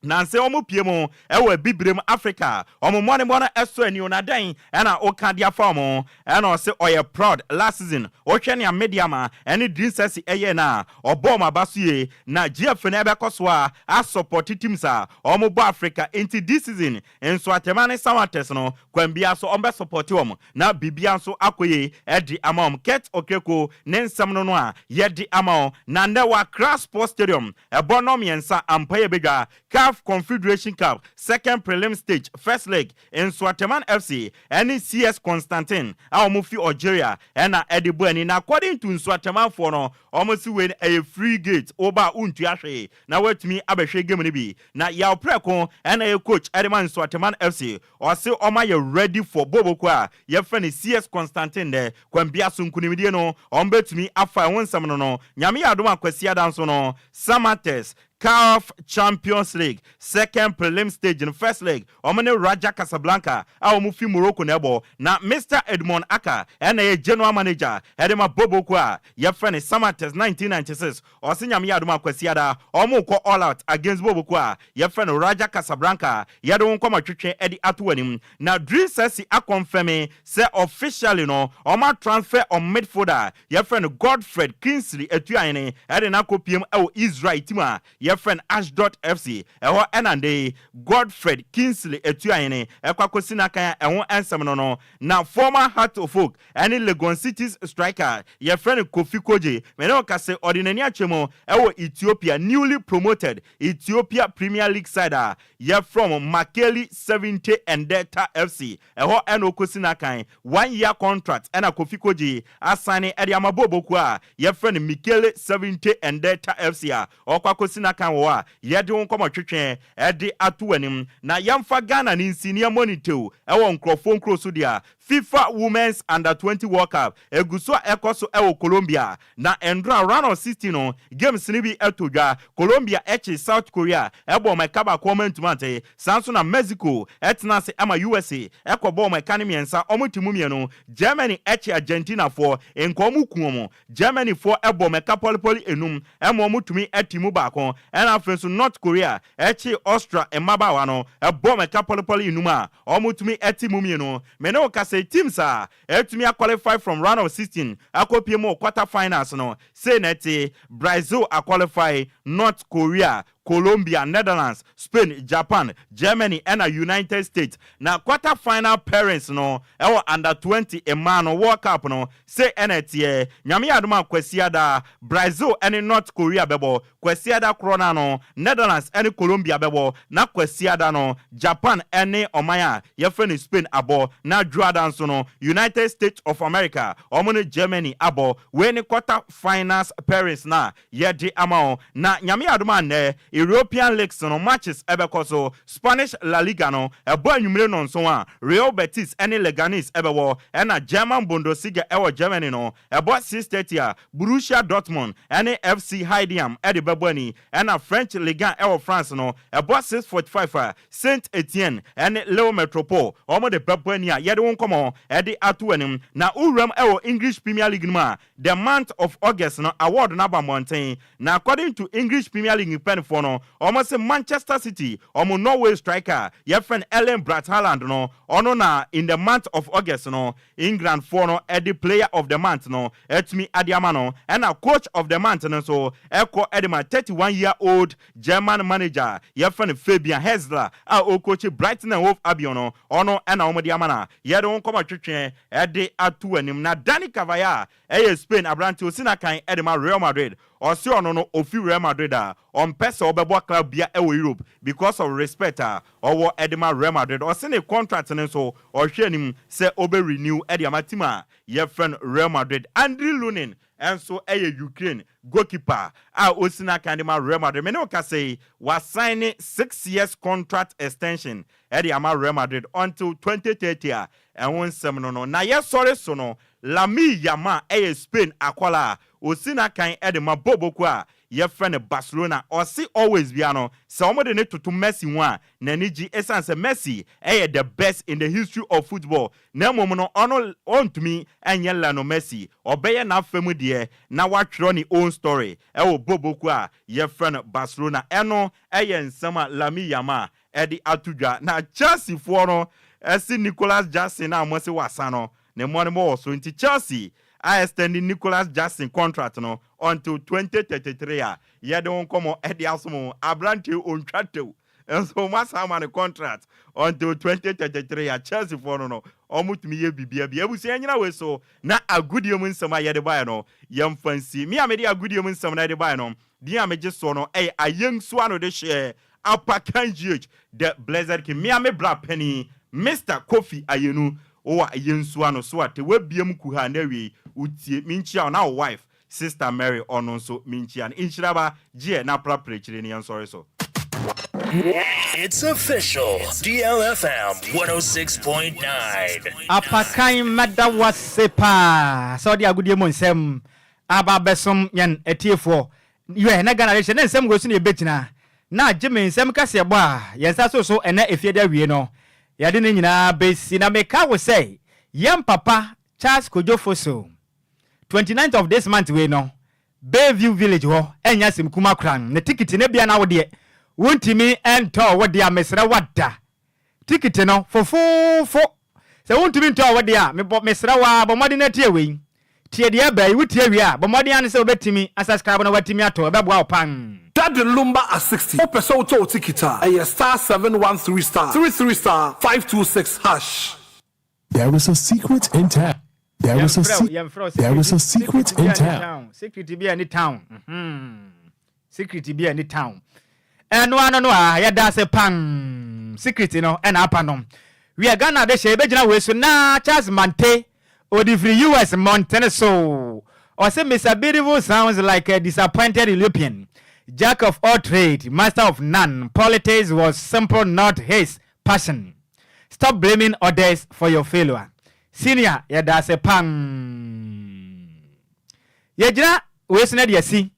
nanse wɔn pie mu wɔ Abibirem, Africa, wɔn mmɔnemmɔ no sɔ ani o, na dɛn na woka de afa wɔn ho? Ɛna ɔse ɔyɛ proud, last season wohwɛ nea Medeama ne Drinsasi yɛɛ no a, ɔbɔɔ wɔn aba so yie, na GFA no bɛkɔ so a asupporte teams a wɔbɔ Africa, nti this season Nsoatɛma ne Sawates no, kwan biara so wɔbɛ sɔpɔte wɔn na biribiara nso akɔ yie de ama wɔn. Kurt Okraku ne nsɛm no no a yɛde ama wo. Na nnɛ wɔ Accra Sports Stadium, ɛbɔ nnɔnmiɛnsa ampa yɛbɛdwa CAF Confederation Cup second prelim stage first leg, Nsoatɛman FC ne CS Constantine a wɔn fi Algeria na ɛde bɔ ani. Na according to Nsoatɛmanfoɔ no, wɔn se wei no ɛyɛ free gate, woba a wontua hwee na woatumi abɛhwɛ game no bi. Na Yaw Prɛko na ɛyɛ coach de ma Nsoatreman FC. Ɔse ɔmo ayɛ ready for boboko a yɛfrɛ no CS Constantine dɛ kwan bia so nkunimdie no ɔmo bɛtumi afa ɛho nsɛm no no. Nyame yɛ adom a Kwasiada nso no Samatex CAF Champions League second prelim stage no first leg ɔmo ne Raja Casablanca a ɔmo fi Morocco na ɛbɔ. Na Mister Edmond Aka na ɛyɛ general manager de ma boboko a yɛfrɛ no Samatex 1996. Ɔse Nyame yɛ adom a Kwasiada ɔmo rekɔ all out against bɔɔlbɔ kuo a yɛfrɛ no Raja Casablanca. Yɛde wo nkɔmɔ twetwe de ato w'anim. Na Driss Sessi akɔnfɛme sɛ officially no ɔmo atransfer ɔmo midfielder a yɛfrɛ no Godfred Kingsley Atuahene de no akɔ piem wɔ Israel team a yɛfrɛ no Ashdod FC. Ɛhɔ na ndɛ yi Godfred Kingsley Atuahene kɔ akɔsi n'akan a ɛho nsɛm no no. Na former Heart of Oak Ɛne Legon Cities striker a yɛfrɛ no Kofi Kogye, me ne wo ka se ɔde n'ani akyerɛ mu wɔ Ethiopia newly promoted Ethiopia Premier League side a yɛfrɛ wɔn Makeli 70 Enderta FC. Ɛhɔ na ɔkɔsi n'akan. One year contract na Kofi Kogye asane de ama bɔɔlbɔ kuo a yɛfrɛ no Mekele 70 Enderta FC a ɔrekɔ akɔsi n'akan wɔ hɔ a yɛde wo nkɔmmɔ twetwe de ato w'anim. Na yɛmfa Ghana no nsi na yɛmmɔ no tew wɔ nkurɔfoɔ nkuro so deɛ a Fifa Women's Under 20 World Cup egu so a ɛkɔ so wɔ Colombia, na ndora round of 16 no games no bi tɔ dwa. Colombia kye South Korea bɔɔ wɔn ɛka baako wɔn antumi ante. Saa nso na Mexico tena ase ma USA kɔ bɔɔ wɔn ɛka no mmiɛnsa wɔn te mu mmienu. Germany kye Argentina foɔ nka wɔn ku wɔn. Germany foɔ bɔɔ wɔn ɛka pɔlepɔle enum ma wɔn tumi te mu baako. Ɛna afei nso North Korea kye Austria mmabaawa no bɔɔ wɔn ɛka pɔlepɔle enum a wɔtumi te mu mmienu. Me ne wo kasa yi, teams a atumi a qualify from round of 16 akɔpie mu wɔ quarter finals no, sei na ɛte, Brazil a qualify, North Korea, Colombia, Netherlands, Spain, Japan, Germany ɛna United States. Na quarter final pairings no ɛwɔ under 20 mmaa no World Cup no, sei ɛna ɛteɛ, Nyame yɛ adom a Kwasiada, Brazil ɛne North Korea bɛbɔ, Kwasiada korɔ no ara no, Netherlands ne Colombia bɛbɔ, na Kwasiada no, Japan ne ɔman a yɛfrɛ no Spain abɔ, na Dwoada nso no, United States of America wɔn ne Germany abɔ. Wei ne quarter finals pairings no a yɛde ama wo. Na Nyame yɛ adom a nnɛ, European leagues no matches ɛbɛkɔ so. Spanish La Liga no, ɛbɔ anwummere 7 a, Real Betis ne Leganes ɛbɛwɔ, ɛna German Bundesliga ɛwɔ Germany no, ɛbɔ 6:30 a, Borussia Dortmund ne FC Heidenheim ɛde bɛbɔ ani, ɛna French Ligue 1 ɛwɔ France no, ɛbɔ 6:45 a, Saint Etienne ne Lille Metropole wɔn de bɛbɔ ani a yɛde wo nkɔmmɔ ɛde ato anim. Na wowuram ɛwɔ English Premier League no mu a, the month of August no award no aba mmɔnten, na according to English Premier League mpanyinfoɔ no, wɔn se Manchester City wɔn Norway striker a yɛfrɛ no Erling Braut Haaland no, ɔno na in the month of August no Englandfoɔ no de player of the month no atumi ade ama no, ɛna coach of the month no nso ɛkɔ de ma 31 year old German manager a yɛfrɛ no Fabian Hurzeler a ɔrecoachi Brighton and Hove Albion no, ɔno ɛna wɔde ama no a yɛde wo nkɔmmɔ twetwe de ato anim. Na Dani Carvajal ɛyɛ Spain aberante osi n'akan de ma Real Madrid. Ɔse ɔno no ofi Real Madrid a, ɔmpɛ sɛ ɔbɛbɔ club bia ɛwɔ Europe because of respect a ɔwɔ de ma Real Madrid. Ɔse ne contract no nso ɔhwɛ anim sɛ ɔbɛ renew de ama team a yɛfrɛ no Real Madrid. Andriy Lunin nso yɛ Ukraine goalkeeper a osi n'akan de ma Real Madrid. Me ne wo kasa yi, wasign 6 years contract extension de ama Real Madrid until 2030 a ɛho nsɛm no. Na yɛsɔre so no, Lamine Yamal ɛyɛ Spain akɔla a osi n'akan de ma boboko a yɛfrɛ no Barcelona. Ɔse always bia no, sɛ wɔde ne toto Messi ho a, n'ani gye, ɛsiane sɛ Messi ɛyɛ the best in the history of football, na mmom no ɔno ɔntumi ɛnyɛ Lionel Messi. Ɔbɛyɛ n'afa mu deɛ na watwerɛ ne own story ɛwɔ boboko a yɛfrɛ no Barcelona. Ɛno ɛyɛ nsɛm a Lamine Yamal ɛde ato dwa. Na Chelsea foɔ no ɛsi Nicholas Jackson a wɔn se wasa no ne mmɔ ne bɔ wɔ so, nti Chelsea a extending Nicholas Jackson contract no until 2033 a yɛde wɔn nkɔmɔ ɛde asom. Aberante ontwa tew nso wɔn asan ama ne contract until 2033 a Chelsea foɔ no, wɔn tumi yɛ bibia bi. Abusua nyina wei so na agudie mu nsɛm a yɛde baeɛ no, yɛmfa nsi me a mede agudie mu nsɛm na yɛde baeɛ no din a megye soɔ no ɛyɛ Ayɛnsu ano de hyɛ Apakan GH the Blessed King. Me a me bra panin, Mr Kofi Ayenu, wowɔ Ayɛnsu ano so a te wabiem kuha na awie wotie menkyia wo na wo wife, Sister Mary, ɔno nso menkyia no. Nhyiraba gyeɛ na aprapra akyire no yɛnsɔre so. It's official. DLFM 106.9. Apakan, mɛda wase paa sɛ ɔde agodie mu nsɛm aba abɛsom yɛn atiefoɔ yɛ na Ghana rehyɛ ne nsɛm wɔ so ne yɛbɛgyina na agye me nsɛm kaseɛbɔ a yɛn nsa so ɛnɛ efie de awie no, yɛde ne nyinaa bɛsi. Na meka wo sɛ yɛn papa Charles Kojo Foso, 29th of this month wei no, Bayview Village hɔ, ɛnyɛ asɛm kuma koran ne tikiti ne bia na wo deɛ wontumi ɛntɔ wo deɛ a, mesrɛ wada tikiti no fofoofo. Sɛ wontumi ntɔ wo deɛ a, mebɔ mesrɛ wo a, bɔ mmɔden na tie wei, tie deɛ ɛbaa yi. Wotie wie a, bɔ mmɔden ane sɛ wobɛtumi asubscribe na watumi atɔ, ɛbɛboa wo pan. Daddy Lumba at 60. Wopɛ sɛ wotɔ wo ticket a, ɛyɛ *713*33*526#. There is a secret in town. There is a secret in town. Secret bi a ne town. Secret bi a ne town. Ɛno ano no a yɛda ase pan secret no ɛna apa no. Wia Ghana de hyɛ yɛbɛgyina wei so na Charles Mante odi firi US mmɔntene so. Ɔsɛ Mr Beautiful sounds like a disappointed European. Jack of all trade, master of none. Politics was simple not his passion. Stop blaming others for your failure. Senior, yɛda ase pan. Yɛgyina wei so na de asi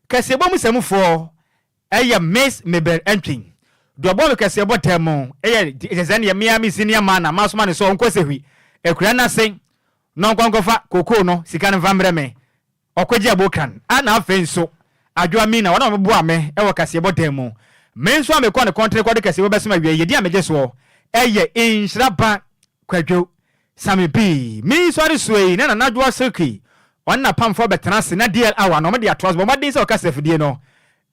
kɛseɛbɔ mu sɛmufoɔ ɛyɛ Miss Mabel Entwin. Deɛ ɔbɔ me kɛseɛbɔ tɛm mu ɛyɛ ɛsɛ sɛ neɛ mmea me senior man na masoma ne sɛ ɔnkɔ sɛhwi akura n'ase na ɔnkɔ kokoo no sika no mfa mmerɛ me ɔkɔgye abokran. Ana afei nso Adwoa Mina wɔn a wɔboa me ɛwɔ kaseɛbɔ dan mu, me nso a mekɔ ne kɔntene kɔde kaseɛbɔ bɛsom awie yɛdi a megye soɔ ɛyɛ Nhyiraba Kwadwo Sami B. Me nso adesoa yi na Nana Adwoa Silky ɔne napamfoɔ bɛtena ase na DL hour na ɔmde atoa so. Bɔ mmɔden sɛ ɔkasa afidie no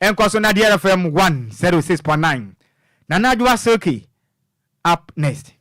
nkɔ so na DL FM 106.9, Nana Adwoa Silky up next.